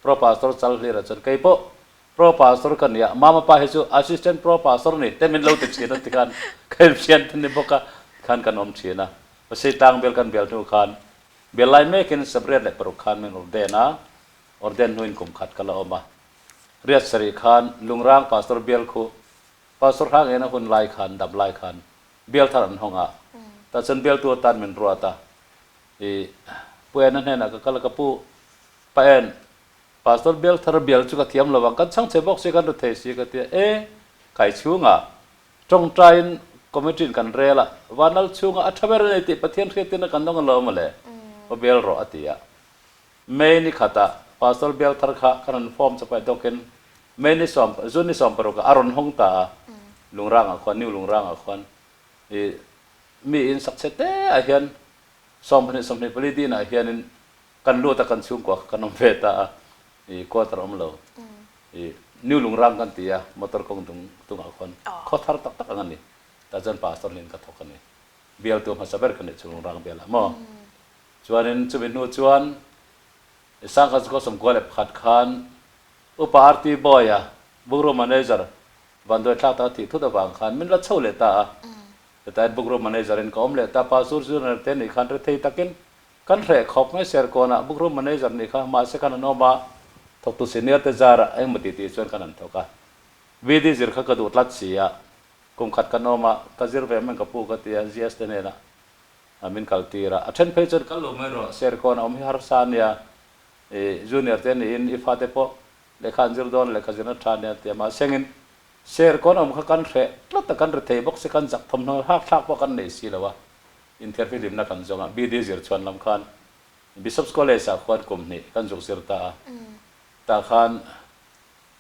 Pro Pastor Chal Hlira chuan kei pawh Pro Pastor ka ni a, Mama pa hi chu Assistant Pro Pastor ni te min lo ti thin a ti khan ka inhriat a ni bawk a, tikhan kan awm thin a. Pasei tlang bial kan bial hnu khan bial lai mekin 86 khan min ordain a, Ordain hnuin kum khat ka la awm a. Riat sarih khan Lungrang Pastor bial khu Pastor Hrang ena hun lai khan dam lai khan bial thar an hawng a. Tah chuan bialtu atan min ruat a. I Pu Ena hnenah ka kal a, ka pu Pa En, Pastor bial thar bial chu ka thiam lo ang, kan chhang che bawk si kan ri thei si ka ti a. E, kai chhungah tawngtaiin. Committee in kan rel a, Vanlal chhunga a tha ber a nei tih Pathian hriattirna kan dawng alawm mawle, va bial rawh a ti a. May ni khatah Pastor bial thar kha kan rawn form chawpai tawkin May ni sawm, June ni 16 ah a rawn hawng ta a, Lungrangah khuan, New Lungrangah khuan i mi in sak chhe te ah hian 12 24 dinah hianin kan lut a, kan chhungkua kha kan awm ve ta a, i quarter awm lo i New Lungrang kan ti a, motor kawng dung tungah khuan khaw thar tak tak ang a ni. Tah chuan Pastor hlin ka thawk a ni. Bialtu hmasa ber ka nih chu Lungrang bialah maw. Chuanin chumi hnu chuan i Sangha Zukhaw 91 khan Upa RT Boy-a Bookroom Manager vanduai thlak taka thih thut avang khan min la chho leh ta a. Chutah Bookroom Manager in ka awm leh ta. Pastor Junior te nih khan rethei takin Kan hreh khawp mai Serkawnah Bookroom Manager nih kha mahse khan an awm a, thawktu senior te zarah engmaw tih tih chuan kan han thawk a. VD zir kha ka duh tlat si a, kum khat kan awm a, ka zir ve mai ka pu ka ti a, GS te hnenah min kal tir a. A then phei chuan kal lo mai rawh, Serkawnah awm hi harsa a nia, i junior te niin i fate pawh lehkha an zir dawn lehkha zirna tha a nia ti a, mahse engin Serkawn awm kha kan hreh tlat a, kan ri thei bawk si, kan zak thawmhnaw hak thlak pawh kan nei si lo a. Inthiarfihlimna kan zawng a, BD zir chhuan lam khan Bishop's College ah khuan kum hnih kan zuk zir ta a, tah khan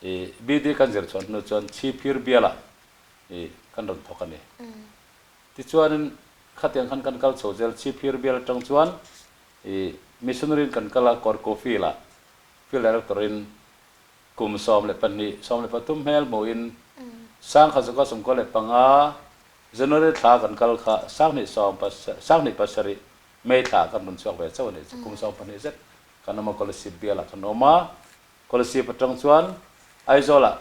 i BD kan zir chhuan hnu chuan Chhiphir bialah i kan rawn thawk a ni. Tichuanin khatiang khan kan kal chho zel, Chhiphir bial atang chuan i Missionary in kan kal a, Kawrko Field ah Field Director in kum 12, 13 hmel hmuhin Sangha Zuka 95, January thla kan kal kha 2010 27 May thla kan rawn chhuak ve chauh a nih chu. Kum 12 zet kan awm a, Kolasib bialah kan awm a. Kolasib atang chuan Aizawlah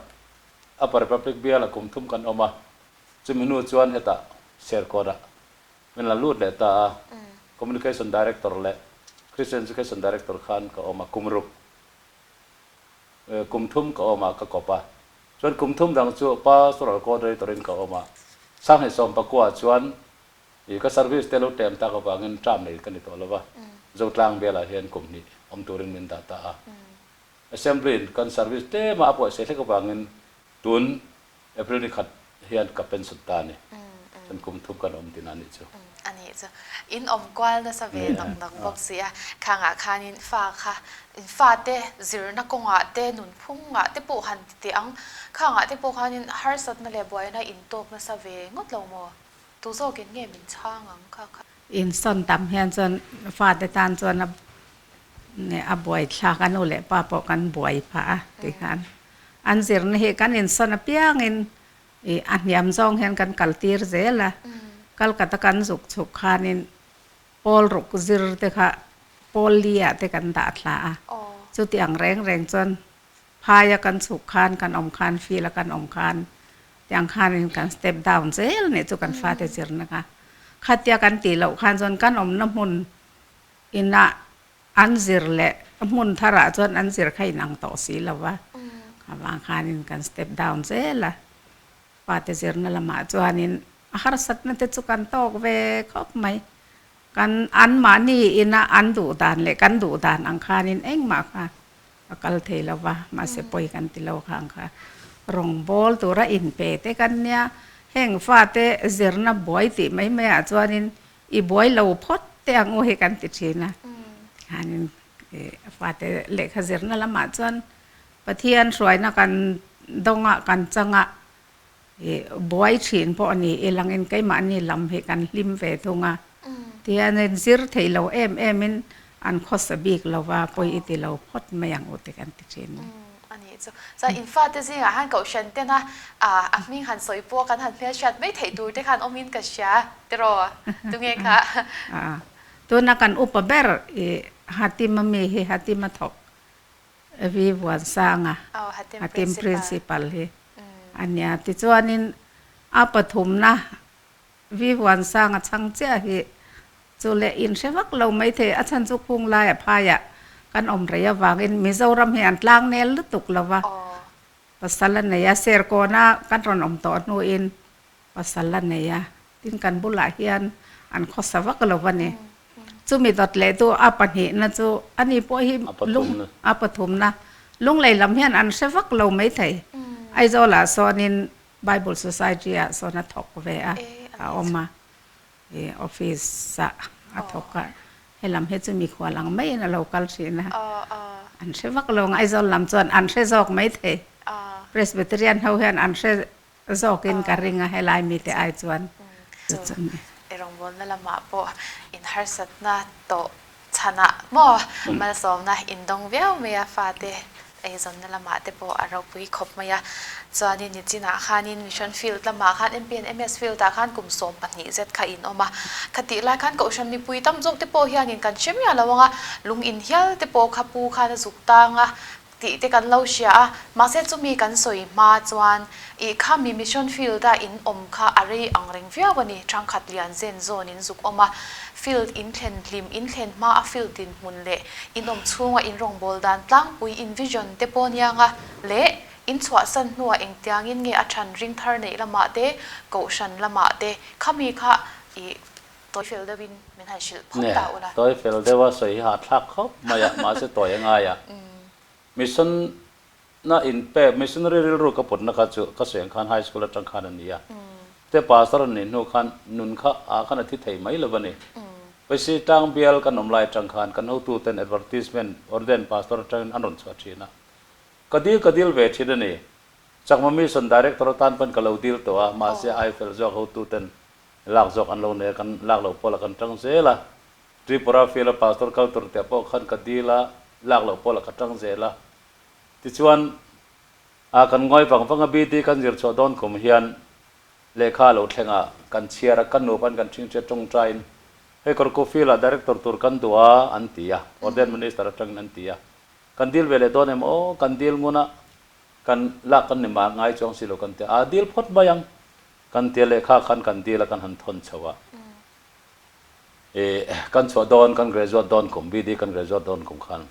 Upper Republic bialah kum thum kan awm a. Chumi hnu chuan hetah Serkawnah min la lut leh ta a. Communication Director leh Christian Education Director khan ka awm a, kum ruk. Kum thum ka awm a, ka kawp a. Chuan kum thum dang chu Pastoral Coordinator in ka awm a. 2019 ah chuan i ka service te lo tlem tak avangin term nei ka ni tawh lo va, Zotlang bialah hian kum hnih awm turin min dah ta a. Assembly in kan service tlema a pawihsei hlek avangin tun April ni khat hian ka pension ta a ni. Chuan kum thum kan awm tihna a nih chu. A nih chu. In awm kual nasa ve nawk nawk bawk si a. Khangah khanin fa kha in fate zirna kawngah te nunphungah te pawh han ti teh ang. Khangah te pawh khanin harsatna leh buaina in tawk nasa ve ngawt lo maw? Tu zawkin nge min chhang ang kha kha? Insawn tam hian chuan fate tan chuan a a buaithlak a nu leh pa pawh kan buai phah a tikhan an zirna hi kan insawn apiangin ih a hniam zawng hian kan kal tir zel a, Kalkata kan zuk chhuk khanin pawl ruk zir te kha pawl li ah te kan dah thla a, chuti ang reng reng chuan phaia kan chhuk khan kan awm khan field a kan awm khan tiang khanin kan step down zel nih chu kan fate zirna kha khatia kan tih loh khan chuan kan awmna hmun inah An zir leh hmun tharah chuan an zir kha inang tawh si lo va, avang khanin kan step down zel a. Pate zirna lamah chuanin a harsatna te chu kan tawk ve khawp mai. Kan anmahni ina an duh dan leh kan duh dan ang khanin engmah kha a kal thei lo va, mahse pawi kan ti lo kha ang kha. Rawngbâwl tura inpe te kan nia, heng fate zirna buai tih mai maiah chuanin I buai lo phawt teh ang u hei kan ti thin a, tikhanin fate lehkha zirna lamah chuan Pathian hruaina kan dawngah kan changah i buai thin pawh a ni i langin keimahni lam hi kan hlim ve thung a, tihianin zir thei lo em emin an khawsa bik lo va, pawi i ti lo phawt mai ang u te kan ti thin. A nih chu. Chuan in fate zingah khan Kohhran tena a hming han sawi pawh kan han hmelhriat mai theih tur te khan awmin ka hria tiraw? Tunge kha? A, tuna kan upa ber i Hatim ami hi Hatim a thawk Vi Vuansanga, Hatim Principal hi a nia. Tichuanin a pathumna Vi Vuansanga chhang chiah hi chu leh in hre vak lo maithei a chhan chu khung laia phaiah kan awm rei avangin Mizoram hi an tlang nel lutuk lo va, pasal a nei a, Serkawna kan rawn awm tawh hnuin pasal a nei a, tin kan bulah hian an khawsa vak lo va ni. Chumi dawt leh tu a pahnihna chu ani pawh hi lung a pathumna Lunglei lam hian an hre vak lo maithei. Aizawlah sawnin Bible Society ah sawn a thawk ve a. a awm a, ih office ah a thawk a, helam hi chu mikhual ang maiin a lo kal thin a, an hre vak lo ang Aizawl lam chuan an hre zawk maithei, Presbyterian ho hian an hre zawkin ka ring a helai mite ai chuan chu chu a ni. I rawngbawlna lamah pawh in harsatna tawh chhanah maw malsawmna in dawng viau mai a, fate eizawnna lamah te pawh a ropui khawp mai a. Chuanin nichinah khanin Mission Field lamah khan MPNMS Field ah khan kum 12 zet kha in awm a, khatih lai khan Kohhran mipui tam zawk te pawh hianin kan hre miah lo ang a, lung in hial te pawh kha pu khan a zuk tang a, Tih te kan lo hria a, mahse chumi kan sawi hma chuan ih kha mi mission field a in awm kha a rei ang reng viau a ni, thangkhat lian zen zawn in zuk awm a, field in thlen hlim in thlen hma a field dinhmun leh in awm chhunga in rawngbâwl dan tlangpui in vision te pawh niang a leh in chhuahsan hnua engtiangin nge a than ring thar neih lamah te kohhran lamah te khami kha ih Tawi fel deuhin min han hrilh phawt ta ula. Tawi fel deuha sawi hi hahthlak khawp mai a, mahse tawi a ngai a. Mission na inpek, missionary rilru ka putna kha chu ka sawi ang khan high school atang khan a ni a. Te pastor an nih hnu khan nun kha ah khan a thi thei mai lo a ni. Pawisi tlang bial kan awm lai atang khan kan hotuten advertisement ordained pastor atangin an rawn chhuah thin a. Ka dil ka dil ve thin a ni. Chakma mission director atan pawn ka lo dil tawh a, mahse ai fel zawk hotuten Lak zawk an lo nei a, kan lak loh pawlah kan tang zel a. Tripura field a pastor kal tur teh pawh khan ka dil a, lak loh pawlah ka tang zel a. Tichuan, a kan ngawi vang vang a, BD kan zir chhuah dawn kum hian lehkha a lo thleng a, kan chhiar a, kan nupa in kan ṭhingṭhia ṭawngṭaiin hei Korku field ah director tur kan duh a an ti a, Ordained Minister aṭangin an ti a. Kan dil ve leh dawn em aw, kan dil ngun a, kan lak kan ni mah ngai chuang si lo kan ti a, a dil phawt mai ang. Kan tia lehkha khan kan dil a kan han thawn chho a, ih kan chhuah dawn kan graduate dawn kum, BD kan graduate dawn kum khan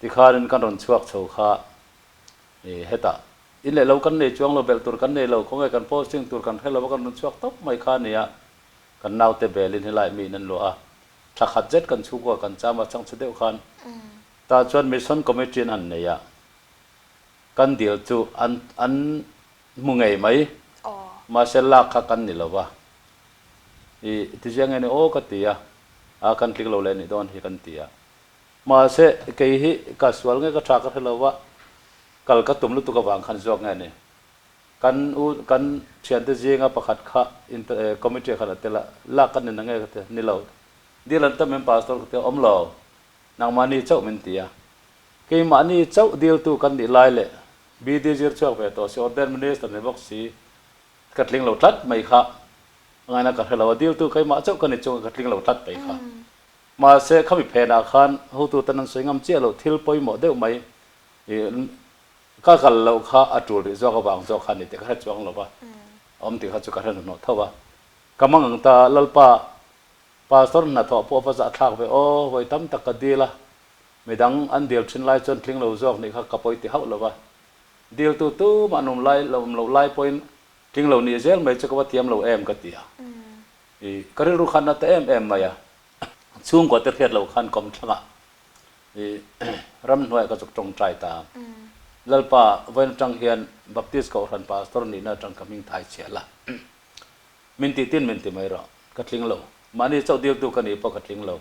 tikhanin kan rawn chhuak chho kha ih hetah in leh lo kan nei chuang lo, belh tur kan nei lo, khawnge kan posting tur kan hre lo a kan rawn chhuak tawp mai kha a nia, kan naute belin helai mi in an luah a, thla khat zet kan chhungkua kan cham a changchhe deuh khan tah chuan mission committee an han nei a, kan dil chu an an Hmu ngei mai. Mahse lak kha kan ni lo va. I ti ziang nge ni aw ka ti a, a kan tling lo leh nih dawn hi kan ti a. Mahse kei hi ka sual nge ka tha ka hre lo va, kal ka tum lutuk avang khan zawk nge ni. Kan u kan thiante zinga pakhat kha committee ah khan a tel a, lak kan ni na nge ka ti a, ni lo. Dil an tam em pastor ka ti a, awm lo. Nangmahni chauh min ti a. Keimahni chauh diltu kan nih lai leh BD zir chhuak ve tawh si, Ordained Minister ni bawk si, ka tling lo tlat mai kha. Ngaina ka hre lo, a diltu keimah chauh ka ni chunga ka tling lo tlat mai kha. Mahse, khami phenah khan hotu ten an sawi ngam chiah lo, thil pawimawh deuh mai ih ka kal loh kha a tul rih zawk avang zawk kha a ni tih ka hre chuang lo va, a awm tih kha chu ka hre hnuhnawh tho va. Ka mang ang ta, Lalpa, Pastor hnathawh pawh va zahthlak ve aw, vawi tam tak ka dil a, Midang an dil thin lai chuan tling lo zawk nih kha ka pawi ti hauh lo va. Diltu tumah an awm lai lo awm loh lai pawhin tling lo nih zel mai chu ka va thiam lo em ka ti a. I ka rilru khan a ta em em mai a. Chhungkua te hriat loh khan kawmthlangah i ramhnuaiah ka chuk tawngtai ta a. Lalpa vawiin atang hian Baptist Kohhran Pastor nihna atang ka hming thai chhiah la. Min tih tin min ti mai rawh. Ka tling lo. Mahni chauh diltu ka nih pawh ka tling lo.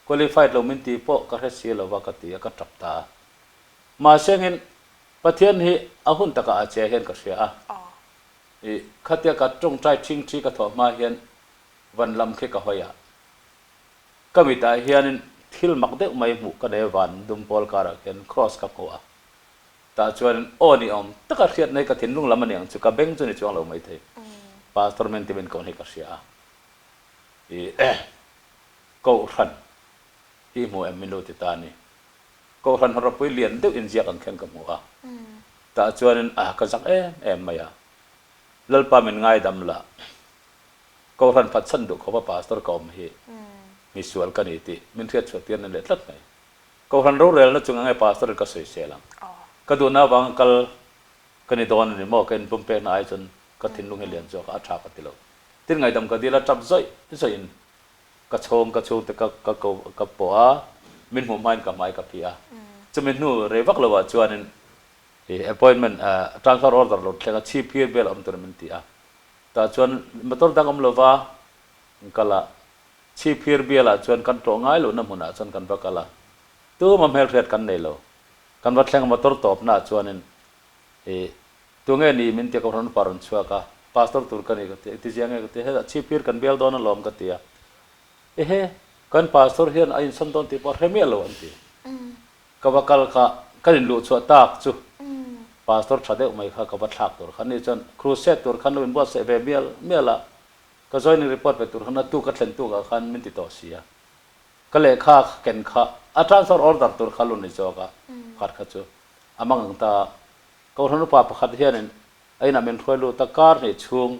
Qualified lo min tih pawh ka hre si lo va ka ti a, ka tap ta a. Mahsengin Pathian hi a hun takah a che hian ka hria a. I khatia ka tawngtai thing thi ka thawh hma hian van lam khi ka hawi a. Ka mitah hianin thil mak deuh mai hmuh ka nei a, van dum pawl karah khian cross ka hmu a. Tah chuanin aw ni awm taka hriatna hi ka thinlung lam a ni ang chu, ka beng chu ni chuang lo maithei. Pastor men ti min koh hi ka hria a. I Kohhran hi hmu em min lo ti ta a ni. Kohhran hawrawpui lian deuh inziak ang khian ka hmu a. Tah chuanin a ka zak em em mai a. Lalpa min ngaidam la. Kohhran phatsan duh khawpa pastor ka awm hi misual ka ni tih min hriatchhuah tir na leh tlat mai. Kohhran rorelna chung enge pastor in ka sawisel ang. Ka duhna avanga kal ka ni dawn a ni maw? Ka inpumpekna ai chuan ka thinlung hi lian zawk a, a tha ka ti lo. Tin ngaidam ka dil a tap zawih zawih in Ka chhawng ka chhungte ka ka ko ka pawh a, min hmuh hmain ka hmai ka phih a. Chumi hnu rei vak lovah chuanin ih appointment transfer order lo thleng a, chhip phir vel a awm turin min ti a. Tah chuan motor dang awm lova kan kal a, Chhipphir bialah chuan kan tlawh ngai lohna hmunah chuan kan va kal a, tuma hmelhriat kan nei lo. Kan va thleng a motor tawpnaah chuanin ih tunge ni min tia ka rawn upa rawn chhuak a, pastor tur ka ni ka ti a, i ti zia nge ka ti a, hetah Chhipphir kan bial dawn alawm ka ti a, ehe kan pastor hian a insawn dawn tih pawh a hre miah lo an ti. Ka va kal kha kan inluh chhuah tak chu pastor tha deuh mai kha ka va thlak tur kha ni chuan crusade tur khan lo inbuatsaih ve mial mial a, Ka joining report pe tur khan a tu ka thlen tuk ah khan min ti tawh si a, ka lehkha ken kha a transfer order tur kha lo ni zawk a, pakhat kha chu a mang ang ta a. Kohhran upa pakhat hianin a inah min hruai lut a, kar hnih chhung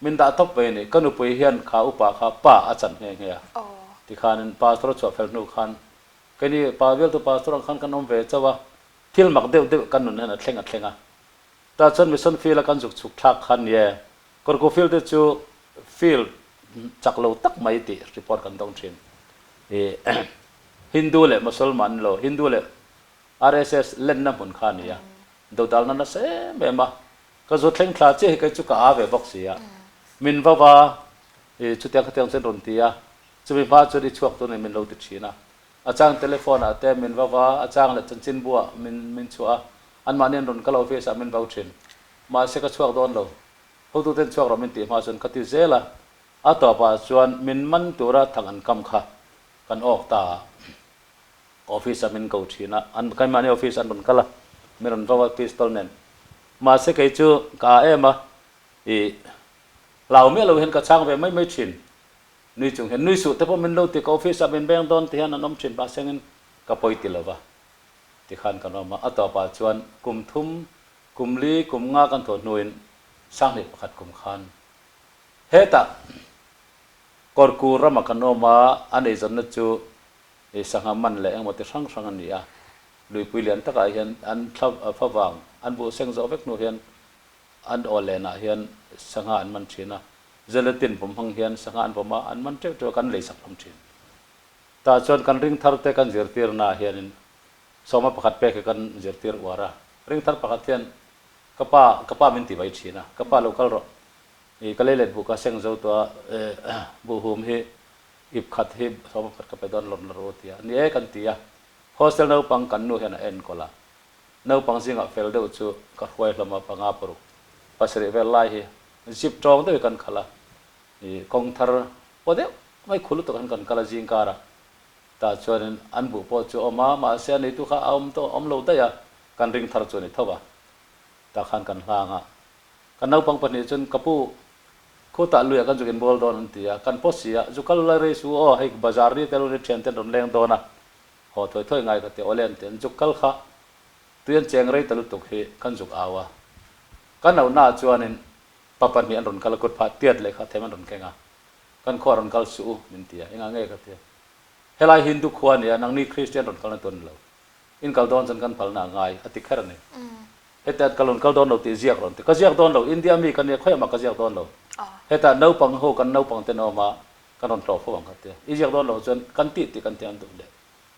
min dah tawp mai a ni. Ka nupui hian kha upa kha pa a chan nghe nghe a, tikhanin pastor a chhuah fel hnu khan keini pa bialtu pastor ang khan kan awm ve chauh a, thil mak deuh deuh kan nun hian a thleng a thleng a. Tah chuan mission field a kan zuk chhuk thlak khan nie Kawrku field te chu field chak lo tak mai tih report kan dawng thin. I Hindu leh Mosolman lo, Hindu leh RSS lenna hmun kha a ni a, dodalna nasa em em a. Ka zu thleng thla chiah hi kei chu ka a ve bawk si a. Min va va i chutiang khatiang chuan rawn ti a, chumi hma chuan i chhuak tur ni min lo ti thin a. A chang telephone ah te min va va, a chang leh chanchinbu ah min min chhuah a, anmahni an rawn kal office ah min vau thin. Mahse ka chhuak dawn lo. Hotuten chhuak rawh min tih hma chuan ka ti zel a, a tawpah chuan min man tura thang an kam kha kan awk ta a. Office ah min ko thin a, an keimahni office an rawn kal a, min rawn vau a pistol nen. Mahse kei chu ka a em a, ih hlau miah lo hian ka chhang ve mai mai thin. Nui chung hian nui suh te pawh min lo ti, ka office ah min beng dawn ti hian an awm thin mahsengin ka pawi ti lo va tikhan kan awm a, a tawpah chuan kum thum Kum li kum nga kan thawh hnuin 2001 kum khan hetah Kawrku rama kan awm a, an eizawnna chu sangha man leh engemaw ti hrang hrang a ni a. Luipui lian takah hian an thla favang an buh seng zawh vek hnu hian an aw lenah hian sangha an man thin a, gelatin vawm hmang hian sangha an vawm a, an man teuh teuh a, kan leisak hlawm thin. Tah chuan kan ringthar te kan zirtirnaah hianin Sawma pakhat pek hi kan zirtir uar a, ringthar pakhat hian ka pa, ka pa min ti mai thin a, ka pa lo kal rawh, i ka leilet buh ka seng zo tawh a, buh hum hi ip khat hi sawma pakhat ka pe dawn lawm la rawh u ti a, ni e kan ti a, hostel naupang kan nu hian a enkawl a, naupang zingah fel deuh chu ka hruai hlawm a, panga paruk pasarih vel lai hi zip tawng deuh hi kan khalh a, i kawng thar paw deuh mai khu lutuk han kan kal a zing karah Tah chuanin an buh pawh chu a awm a, mahse a neitu kha a awm tawh awm lo daih a, kan ring thar chu a ni tho a. Tah khan kan hlang a, kan naupang pahnih chuan ka pu khutah luiah kan zuk inbual dawn an ti a, kan pawh si a, zu kal lai rei su aw, hei bazar ri te lo ni thian ten rawn leng dawn a, haw thawi thawi ngai ka ti awle an ti, an zuk kal kha tui an cheng rei ta lutuk hi kan zuk au a, kan auhnaah chuanin pa pahnih an rawn kal a, kut phah tiat leh kha them an rawn keng a, kan khuaah rawn kal suh u min ti a, engah nge ka ti a. Helai Hindu khua a nia, nangni Kristian rawn kalna tur a ni lo. In kal dawn chuan kan phalna a ngai, a ti kher a ni. Hetah ka rawn kal dawn lo tih ziak rawn ti. Ka ziak dawn lo, India mi ka nia, khawiah mah ka ziak dawn lo. Hetah naupang ho kan naupang ten awm a, kan rawn hlawh fo ang ka ti a. I ziak dawn lo chuan kan tih tih kan ti ang duh leh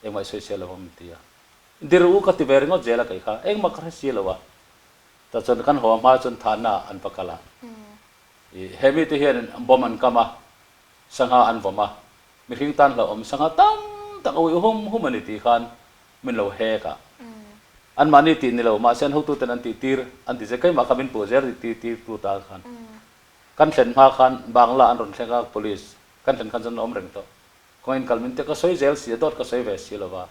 engmah i sawi lo ang min ti a. Dir u ka ti ve ringawt zel a kei kha, engmah ka hre si lo a. Tah chuan kan haw hma chuan thahna an va kal a. He mite hianin bomb an kam a, sangha an vawm a. Mihring tan hlauhawm sangha tam tak a uih hum hum a ni tih khan min lo hek a. Anmahni tih ni lo, mahse an hotuten an tih tir an ti zel, keimah kha min puh zel ti tir tu ta khan. Kan thlen hma khan Bangla an rawn thleng a, police kan thlen khan chuan an awm reng tawh. Kawng in kal min tia ka sawi zel si a, dawt ka sawi ve si lo va.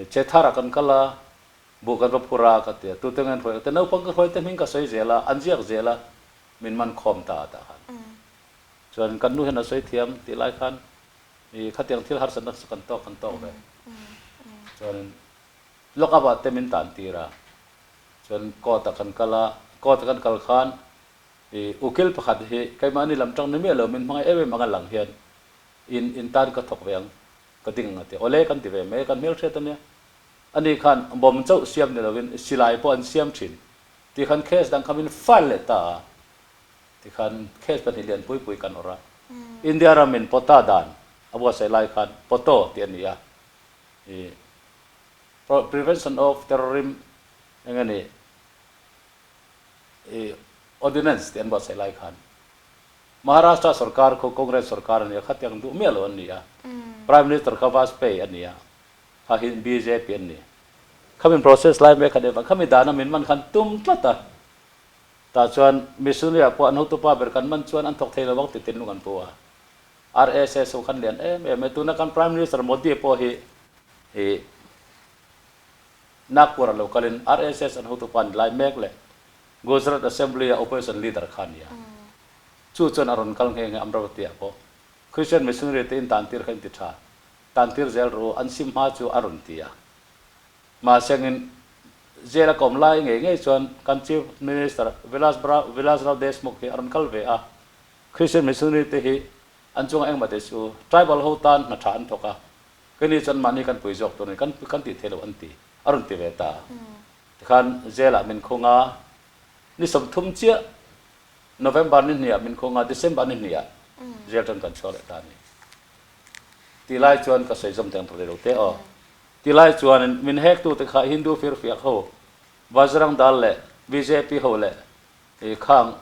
Chethar ah kan kal a, buh kan va phur a ka ti a, tute nge an hruai ka ti a, naupang ka hruai te hming ka sawi zel a, an ziak zel a, min man khawm ta a tah khan. Chuan kan nu hian a sawi thiam tih lai khan i khatiang thil harsatna chu kan tawk kan tawk ve. Chuanin lock up ah te min tan tir a, chuan court ah kan kal a, court ah kan kal khan i ukil pakhat hi keimahni lam tang ni miah lo min hmangaih em em anga lang hian in in tan ka thawk ve ang ka ding ang a ti a, awle kan ti ve mai a, kan hmelhriat ania. Ani khan bomb chauh siam ni lovin silai pawh an siam thin tih khan case dang kha min file leh ta a. Tikhan case pahnih lian pui pui kan awrh a. India ramin pota dan a buatsaih lai khan POTO tih a ni a. I Prevention of Terrorism eng a ni? I Ordinance tih an buatsaih lai khan Maharashtra sorkar khu Congress sorkar a ni a, khatiang duh miah lo an ni a. Prime Minister kha Vajpayee a ni a, kha hi bjp an ni. Khami process lai mek khan evang khami dana min man khan tum tlat a. Tah chuan missionary ah pawh an hotupa ber kan man chuan an thawk thei lo vang ti tinlung an pu a. RSS ho khan lian em em e. Tuna kan Prime Minister Modi pawh hi i Nagpur ah lo kalin RSS an hotupa ni lai mek leh Gujarat Assembly a Opposition Leader kha a ni a. Chu chuan a rawn kal nghe nghe Amravati ah pawh Christian Missionary te in tantir kha in ti tha, tantir zel rawh u, an sim hma chu a rawn ti a. Mahsengin jail a kawm lai ngei ngei chuan kan Chief Minister Vilas Vilas Rao Deshmukh hi a rawn kal ve a. Christian Missionary te hi an chunga engmah te chu tribal ho tan hna tha an thawk a, keini chuan mahni kan pui zawk tur a ni, kan kan tih theih loh an ti, a rawn ti ve ta. Tikhan jail ah min khung a, ni 30 chiah November ni hnih ah min khung a, December ni hnih ah jail tan kan chhuak leh ta a ni. Ti lai chuan ka sawi zawm teng ta rilo te aw. Ti lai chuan min hek tu te kha Hindu firfiak ho, Bajrang Dal leh bjp ho leh khang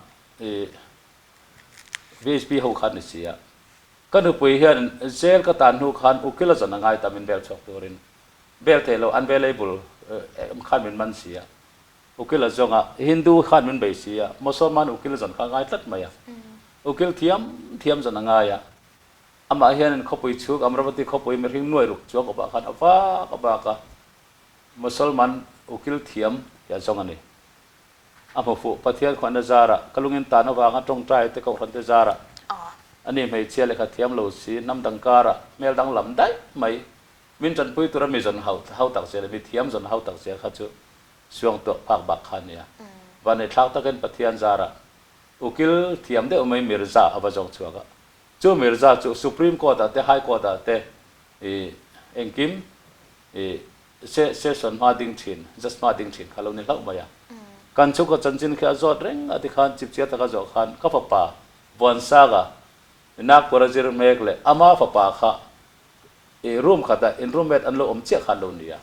VHP ho kha an ni si a. Ka nupui hian jail ka tan hnu khan ukil a zawn a ngai ta min bel chhuak turin. Bel thei lo unavailable khan min man si a. Ukil a zawng a, Hindu khan min bei si a, Mosolman ukil zawn kha a ngai tlat mai a. Ukil thiam thiam zawn a ngai a. Amah hianin khawpui chhung Amravati khawpui mihring nuai ruk chuang awpah khan a vak a vak a, Mosolman ukil thiam hi a zawng a ni. A hmu fuh Pathian khuahna zarah, ka lungin tan avanga tawngtai te kohhran te zarah, ani hmeichhia lehkha thiam lo si, hnam dang karah hmel dang lam daih mai, min tanpui tura mi zawn hau hau tak zia leh mi thiam zawn hau tak zia kha chu suang tuah phak bak kha a nia. Vanneithlak takin Pathian zarah ukil thiam deuh mai Mirza a va zawng chhuak a. Chu Mirza chu Supreme Court ah te High Court ah te i engkim i session hma ding thin, judge hma ding thin kha lo ni hlauh mai a. Kan chhungkaw chanchin khi a zawt reng a tikhan chipchiar taka zawh khan ka fapa Vuansaga Nagpur a zir mek leh ama fapa kha i room khatah in roommate an lo awm chiah kha an lo ni a.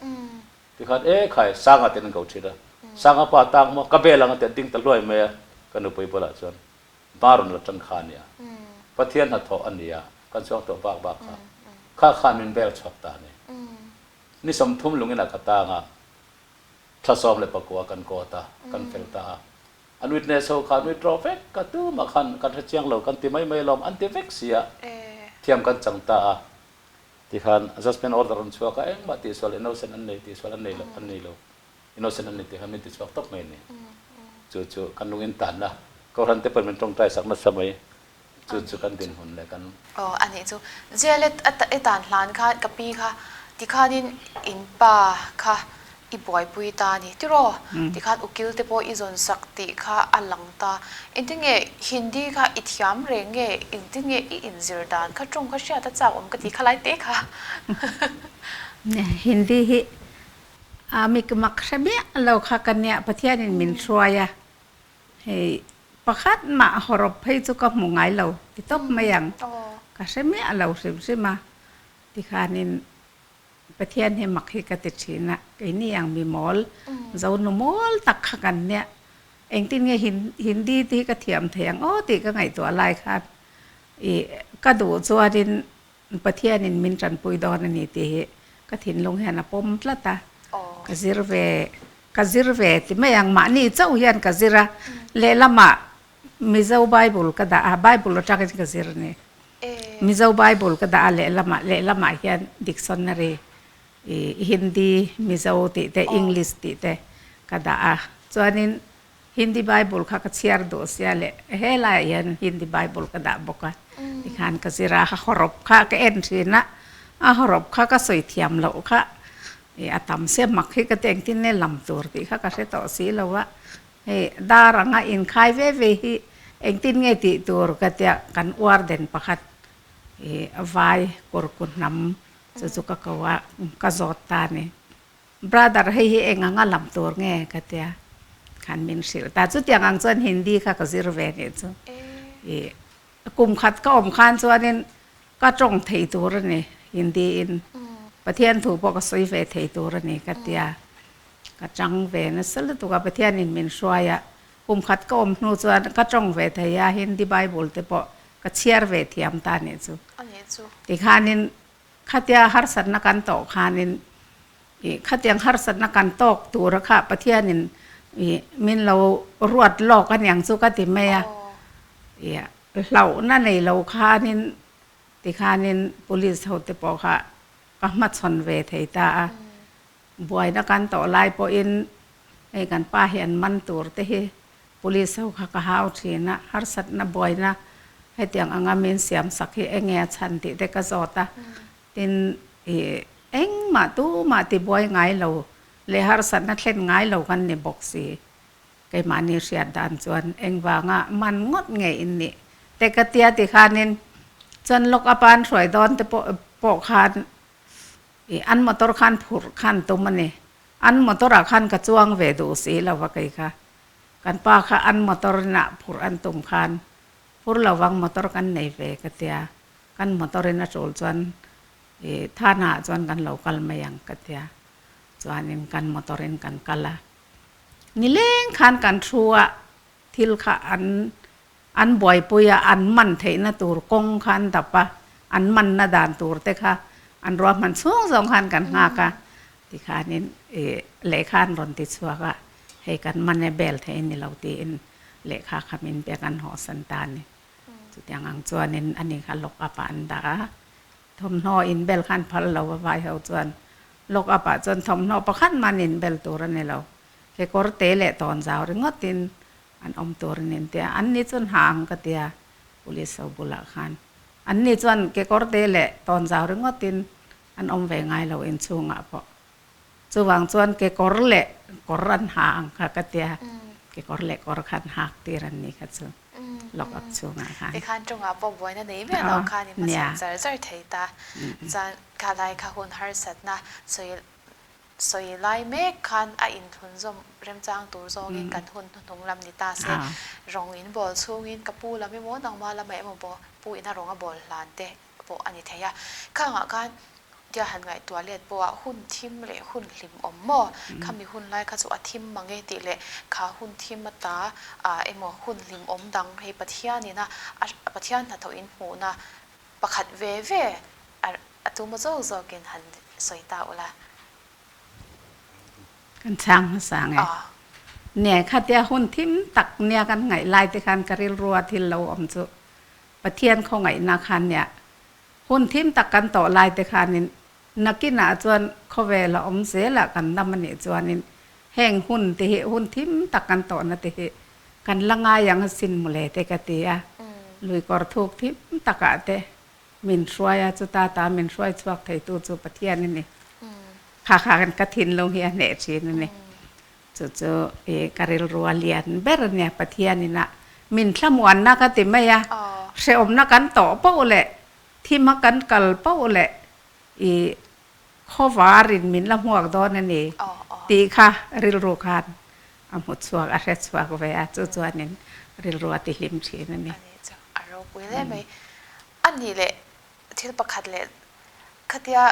Tikhan e khai Sanga ten an ko thin a. Sanga pa tang maw ka bel ang a ti a ding ta hluai mai a ka nupui bulah chuan hma rawn la tan kha a nia. Pathian hnathawh a nia kan chhuak tawh bak bak kha. Kha khan min bel chhuak ta a ni. Ni 30 lungin ah ka tang a, thla 14 kan kawt a, kan fel ta a. An witness ho kha an withdraw vek a, tumah khan kan hre chiang lo kan ti mai mai alawm an ti vek si a, thiam kan chang ta a. Tikhan judgement order rawn chhuak a, engmah tihsual innocent an nei, tihsual an nei lo, an nei lo, innocent an ni tih khan min tichhuak tawp mai a ni. Chu chu kan lungin tanna Kohhran te pawhin min tawngtai sak nasa mai. Chu chu kan dinhmun leh kan. Aw a nih chu. Jail e tan hlan khan ka pi kha tikhanin in pa kha i buaipui ta a ni tiraw? Tikhan ukil te pawh i zawn sak tih kha a lang ta. Engtin nge Hindi kha i thiam reng nge engtin nge i inzir dan kha tawng kha hriat a chak awm ka ti kha lai te kha. Hindi hi a mikmak hre miah lo kha ka nia Pathianin min hruai a Hei pakhat mah hawrawp phei chu ka hmu ngai lo ti tawp mai ang. Ka hre miah lo hrim hrim a, tikhanin Pathian hi mak hi ka ti thin a, keini ang mi mawl, zonu mawl tak kha kan nia. Engtin nge Hindi te hi ka thiam thei ang aw tih ka ngaihtuah lai khan i ka duh chuanin Pathianin min tanpui dawn a ni tih hi ka thinlung hian a pawm tlat a, ka zir ve ka zir ve ti mai ang mahni chauh hian ka zir a, lehlamah Mizo Bible ka dah a, Bible atangin ka zir a ni. Mizo Bible ka dah a lehlamah lehlamah hian dictionary i Hindi Mizo tih te English tih te ka dah a, chuanin Hindi Bible kha ka chhiar duh sia leh helaiah hian Hindi Bible ka dah bawk a, tikhan ka zir a, a hawrawp kha ka en thin a, a hawrawp kha ka sawi thiam loh kha ih a tam sia mak hi ka ti engtin nge lam tur tih kha ka hre tawh si lo a, hei dar anga inkhai ve ve hi engtin nge tih tur ka tia kan uar den pakhat ih vai kurku hnam chu chu ka ko a, ka zawt ta a ni. Brother hei hi eng anga lam tur nge ka tia khan min hrilh ta chutiang ang chuan Hindi kha ka zir ve nih chu i kum khat ka awm khan chuanin ka tawng thei tur a ni Hindi in Pathian thu pawh ka sawi ve thei tur a ni ka tia ka chang ve nasa lutuk a Pathianin min hruai a. Kum khat ka awm hnu chuan ka tawng ve thei a, Hindi Bible te pawh ka chhiar ve thiam ta nih chu. Tikhanin khatia harsatna kan tawh khanin ih khatiang harsatna kan tawk tura kha Pathianin ih min lo ruat lawk aniang chu ka ti mai a. Ih hlauhna nei lo khanin tikhanin police ho te pawh kha ka hmachhawn ve thei ta a. Buaina kan tawh lai pawhin hei kan pa hi an man tur te hi police ho kha ka hau thin a, harsatna buaina hetiang anga min siam sak hi enge a chhan tih te ka zawt a, tin ih engmah tumah ti buai ngai lo leh harsatna thlen ngai lo kan ni bawk si. Keimahni hriat dan chuan engvanga man ngawt nge in nih te ka tia tikhanin chuan lock up a an hruai dawn te pawh pawh khan Ih, an motor khan phurh khan tum a ni. An motor ah khan ka chuang ve duh si lo va kei kha. Kan pa kha an motor in ah phurh an tum khan phur lo vang motor kan nei ve ka tia. Kan motor in a tul chuan ih thana ah chuan kan lo kal mai ang ka tia. Chuanin kan motor in kan kal a. Nileng khan kan thu a thil kha an An buaipui a, an man theihna tur kawng kha an dap a, an manna dan tur te kha an ruahman chhung zawng khan kan nghak a, tikhanin ih lehkha an rawn ti chhuak a, hei kan man e bel thei a ni lo tiin lehkha kha min pek an hawhsan ta a ni. Chutiang ang chuanin ani kha lock up ah an dah a, thawmhnaw inbel khan phal lo a vai ho chuan lock up ah chuan thawmhnaw pakhat man inbel tur a ni lo, kekawr te leh tawnzau ringawtin An awm tur a ni tia an ni chuan ha ang ka tia police ho bulah khan an ni chuan kekawr te leh tawnzau ringawtin an awm ve ngai lo inchhungah pawh chuvang chuan kekawr leh kawr an ha ang kha ka tia kekawr leh kawr khan hak tir an ni kha chu lock up chhungah khan. Tikhan tawngah pawh buaina nei miah lo khan i hmachhawn char char thei ta chuan khalai kha hun harsatna sawi Sawi lai mek khan a inthlunzawm remchang tur zawngin kan hun hnuhnung lam ni ta se, rawng in bawl chhungin ka pu lam emaw nangma lamah emaw pawh pu ina rawng a bawl hlan te pawh a ni thei a. Khangah khan tia han ngaihtuah let pawha hun thim leh hun hlim awm maw? Khami hun lai kha chu a thim mang e tih leh kha hun thim ata emaw hun hlim awm dang hei Pathianina a Pathian hnathawh in hmuhna Pakhat ve ve a tu maw zawk zawkin han sawi ta ula. Kan chhang hmasa nge. Nia khatia hun thim tak nia kan ngaih lai te khan ka rilrua thil lo awm chu Pathian khawngaihna khan nia hun thim tak kan tawh lai te khanin nakinah chuan khawvel a awm zelah kan dam a nih chuanin heng hun te hi hun thim tak kan tawhna te hi Kan la ngai ang asin mawle te ka ti a, lui kawr thuk thim takah te min hruai a, chuta ta min hruai chhuak theitu chu Pathian a ni. Kha kha ka thinlung hi a hneh thin a ni. Chu chu i ka rilru a lian ber a nia, Pathian ina min thlamuanna ka ti mai a, hrehawmna kan tawh poh leh thima kan kal poh leh i Khawvarin min la hmuak dawn a ni tih kha rilru khan a hmu chhuak, a hre chhuak ve a, chu chuanin rilru a tihlim thin a ni. A nih chu a ropui hle mai. A nih leh thil pakhat leh khatia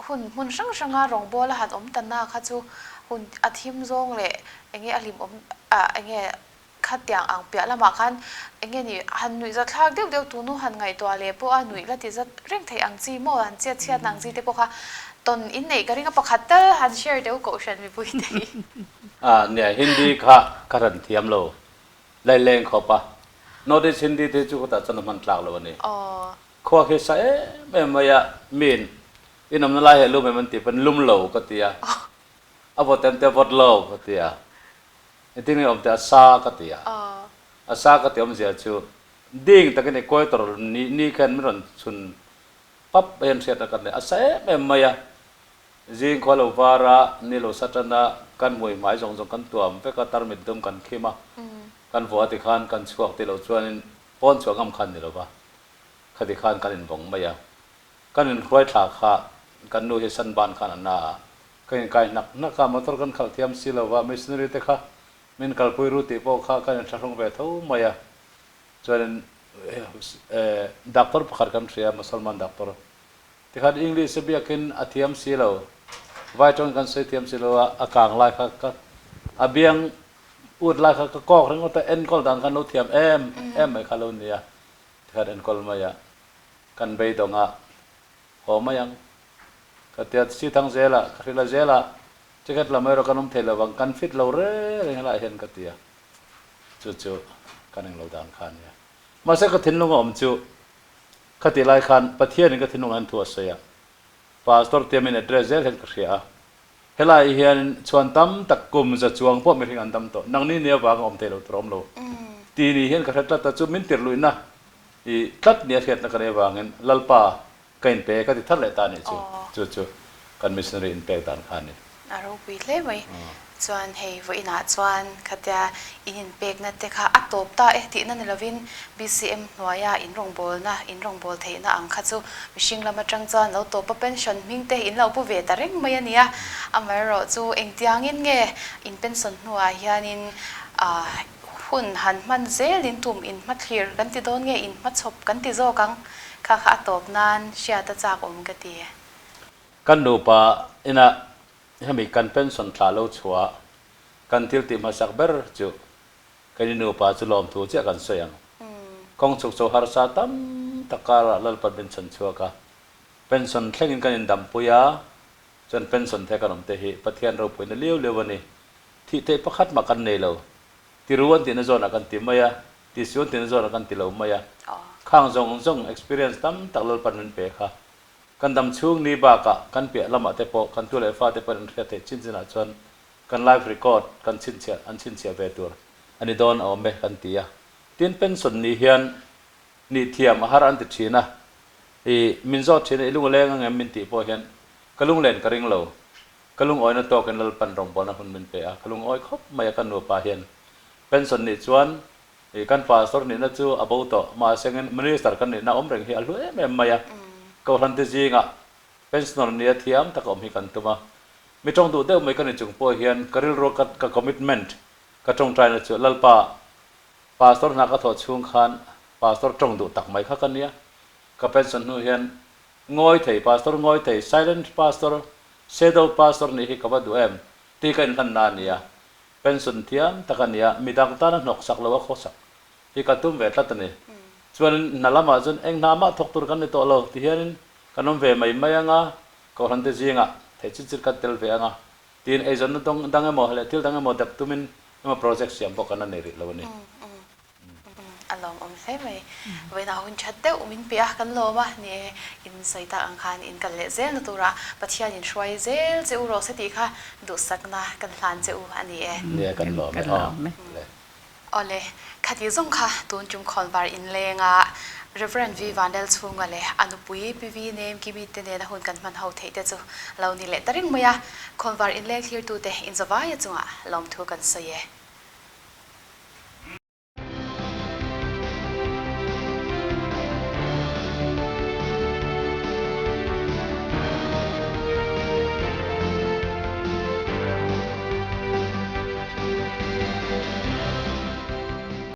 hun hmun hrang hranga rawngbawla han awm ta na kha chu hun a thim zawng leh enge a hlimawm ah enge Khatiang ang piah lamah khan eng nge ni han nuih zat thlak deuh deuh tunu han ngaihtuah leh pawh a nuih la ti zat reng theih ang chi maw han chiat chhiat ang chi te pawh kha tawn in neih ka ring a pakhat tal han share deuh kohhran mipui te hi. A nia Hindi kha ka ran thiam lo lai leng khawp a North East Hindi te chu khutah chuan a hman tlak lo a ni. Khua khi sa em em mai a miin in awmna lai hi a lum em an tih pawn lum lo ka ti a a vawt em te vawt lo ka ti a. Engtin nge awm teh a sa ka ti a, a sa ka ti awmzia chu ding takin equator ni ni khan min rawn chhun pap hian hriatna kan nei a sa em em mai a, zing khua lo var a, ni lo sa tan a, kan hmui hmai zawng zawng kan tuam vek a, tarmit dum kan khim a, kan vuah a tikhan kan chhuak tih loh chuanin pawn chhuah ngam khan ni lova, khati khan kan invawng mai a, kan inhruai thla kha kan nu hi sunburn khan a na a, Ka inkai hnak hnak a, motor kan khalh thiam si lo va, missionary te kha min kalpui ru tih pawh kha kan inthlahrung ve tho mai a. Chuanin doctor pakhat kan hria, Mosalman doctor. Tikhan English a biakin a thiam si lo, vai tawngin kan sawi thiam si lo a, a kang lai kha ka a biang. Ut lai kha ka kawk ringawt a, enkawl dan khan lo thiam em em mai kha lo nia. Tikhan enkawl mai a, kan beidawng a, haw mai ang. Ka tia chi thang zel a, ka hrilh a zel a, ticket lam erawh kan awm thei lo vang, kan fit lo reng reng helaiah hian ka ti a. Chu chu kan englo dan kha a nia. Mahse ka thinlung a awm chu khatih lai khan Pathianin ka thinlungah hian thu a sawi a, Pastor tia min address zel hian ka hria a. Helai hian chhuan tam tak kum za chuang pawh mihring an dam tawh. Nangni nia vang a awm thei lo tur a awm lo. Ti ni hian ka hre tlat a, chu min tirh luihna i tlat nia hriatna ka nei avangin Lalpa ka inpe ka ti thar leh ta a nih chu. Chu chu kan missionary inpek dan kha a ni. A ropui hle mai. Chuan hei vawiinah chuan khatia in inpekna te kha a tawp ta e tihna ni lovin BCM hnuaia in rawngbawlna, in rawngbâwl theihna ang kha chu mihring lam aṭang chuan lo tawpa pension hming te in lo pu ve ta reng mai a nia. Amaherawh chu engtiangin nge in pension hnuah hianin hun han hman zel in tum in hmathlir kan ti dawn nge in hmachhawp kan ti zawk ang kha kha a tawp nan hriat a chak awm ka ti. Kan nupa inah hemi kan pension thla lo chhuah kan thil tih hmasak ber chu Kei nupa chu lawmthu chiah kan sawi ang. Kawng chhuk chho harsa tam tak karah Lalpan min chhan chhuak a, pension thlengin kan indampui a, chuan pension the kan awm te hi Pathian ropuina liau liau a ni. Thih theih pakhat mah kan nei lo. Tiru an tihna zawnah kan ti mai a, tisu an tihna zawnah kan ti lo mai a. Khang zawng zawng experience tam tak Lalpan min pe kha. Kan dam chhung ni bakah kan piah lamah te pawh kan tu leh fate pawhin an hriat theih chin chinah chuan Kan life record kan chhinchhiah an chhinchhiah ve tur a ni dawn a awm e kan ti a. Tin pension nih hian nih thiam a har an ti thin a, i min zawt thin a i lungaleng ang em min tih pawh hian ka lunglen ka ring lo. Ka lungawina tawkin Lalpan rawngbawlna hun min pe a, ka lungawi khawp mai a ka nupa hian pension nih chuan i kan pastor nihna chu a bo tawh mahse ngin minister kan nihna awm reng hi a hlu em em mai a. Kohhran te zingah Pensioner nia thiam tak awm hi kan tum a, mi tawng duh deuh mai ka ni chung pawh hian ka rilru ka ka commitment ka tawngtaina chu Lalpa Pastor hna ka thawh chhung khan Pastor tawng duh tak mai kha ka nia, ka pension hnu hian ngawi thei Pastor ngawi thei silent Pastor shadow Pastor nih hi ka va duh em tih ka inhlanna a nia, pension thiam tak a nia, midang tana hnawksak lo a khawsak hi ka tum ve tlat a ni. Chuanin hna lamah chuan eng hna mah thawk tur kan ni tawh lo ti hianin Kan awm ve mai mai ang a, Kohhran te zingah theih chin chin kan tel ve ang a, tiin eizawnna dawng dang emaw leh thil dang emaw dep tumin emaw project siam pawh kan la nei rih lo a ni. A lawmawm hle mai. Vawiinah hun that deuh min pe a, kan lawm a, ni e, in sawi tak ang khan in kal leh zelna turah Pathian in hruai zel che u rawh se tih kha duhsakna kan hlan che u a ni e. Ni e, kan lawm e aw. Le. Awle, khati zawng kha tun tum khawnvar inlenga Rev. V. Vanlalchhunga leh a nupui Pi V. Nemkimi te nena hun kan hman ho theih te chu lo ni leh ta reng mai a, khawnvar inleng thlirtute inzawvaia chungah lawmthu kan sawi e.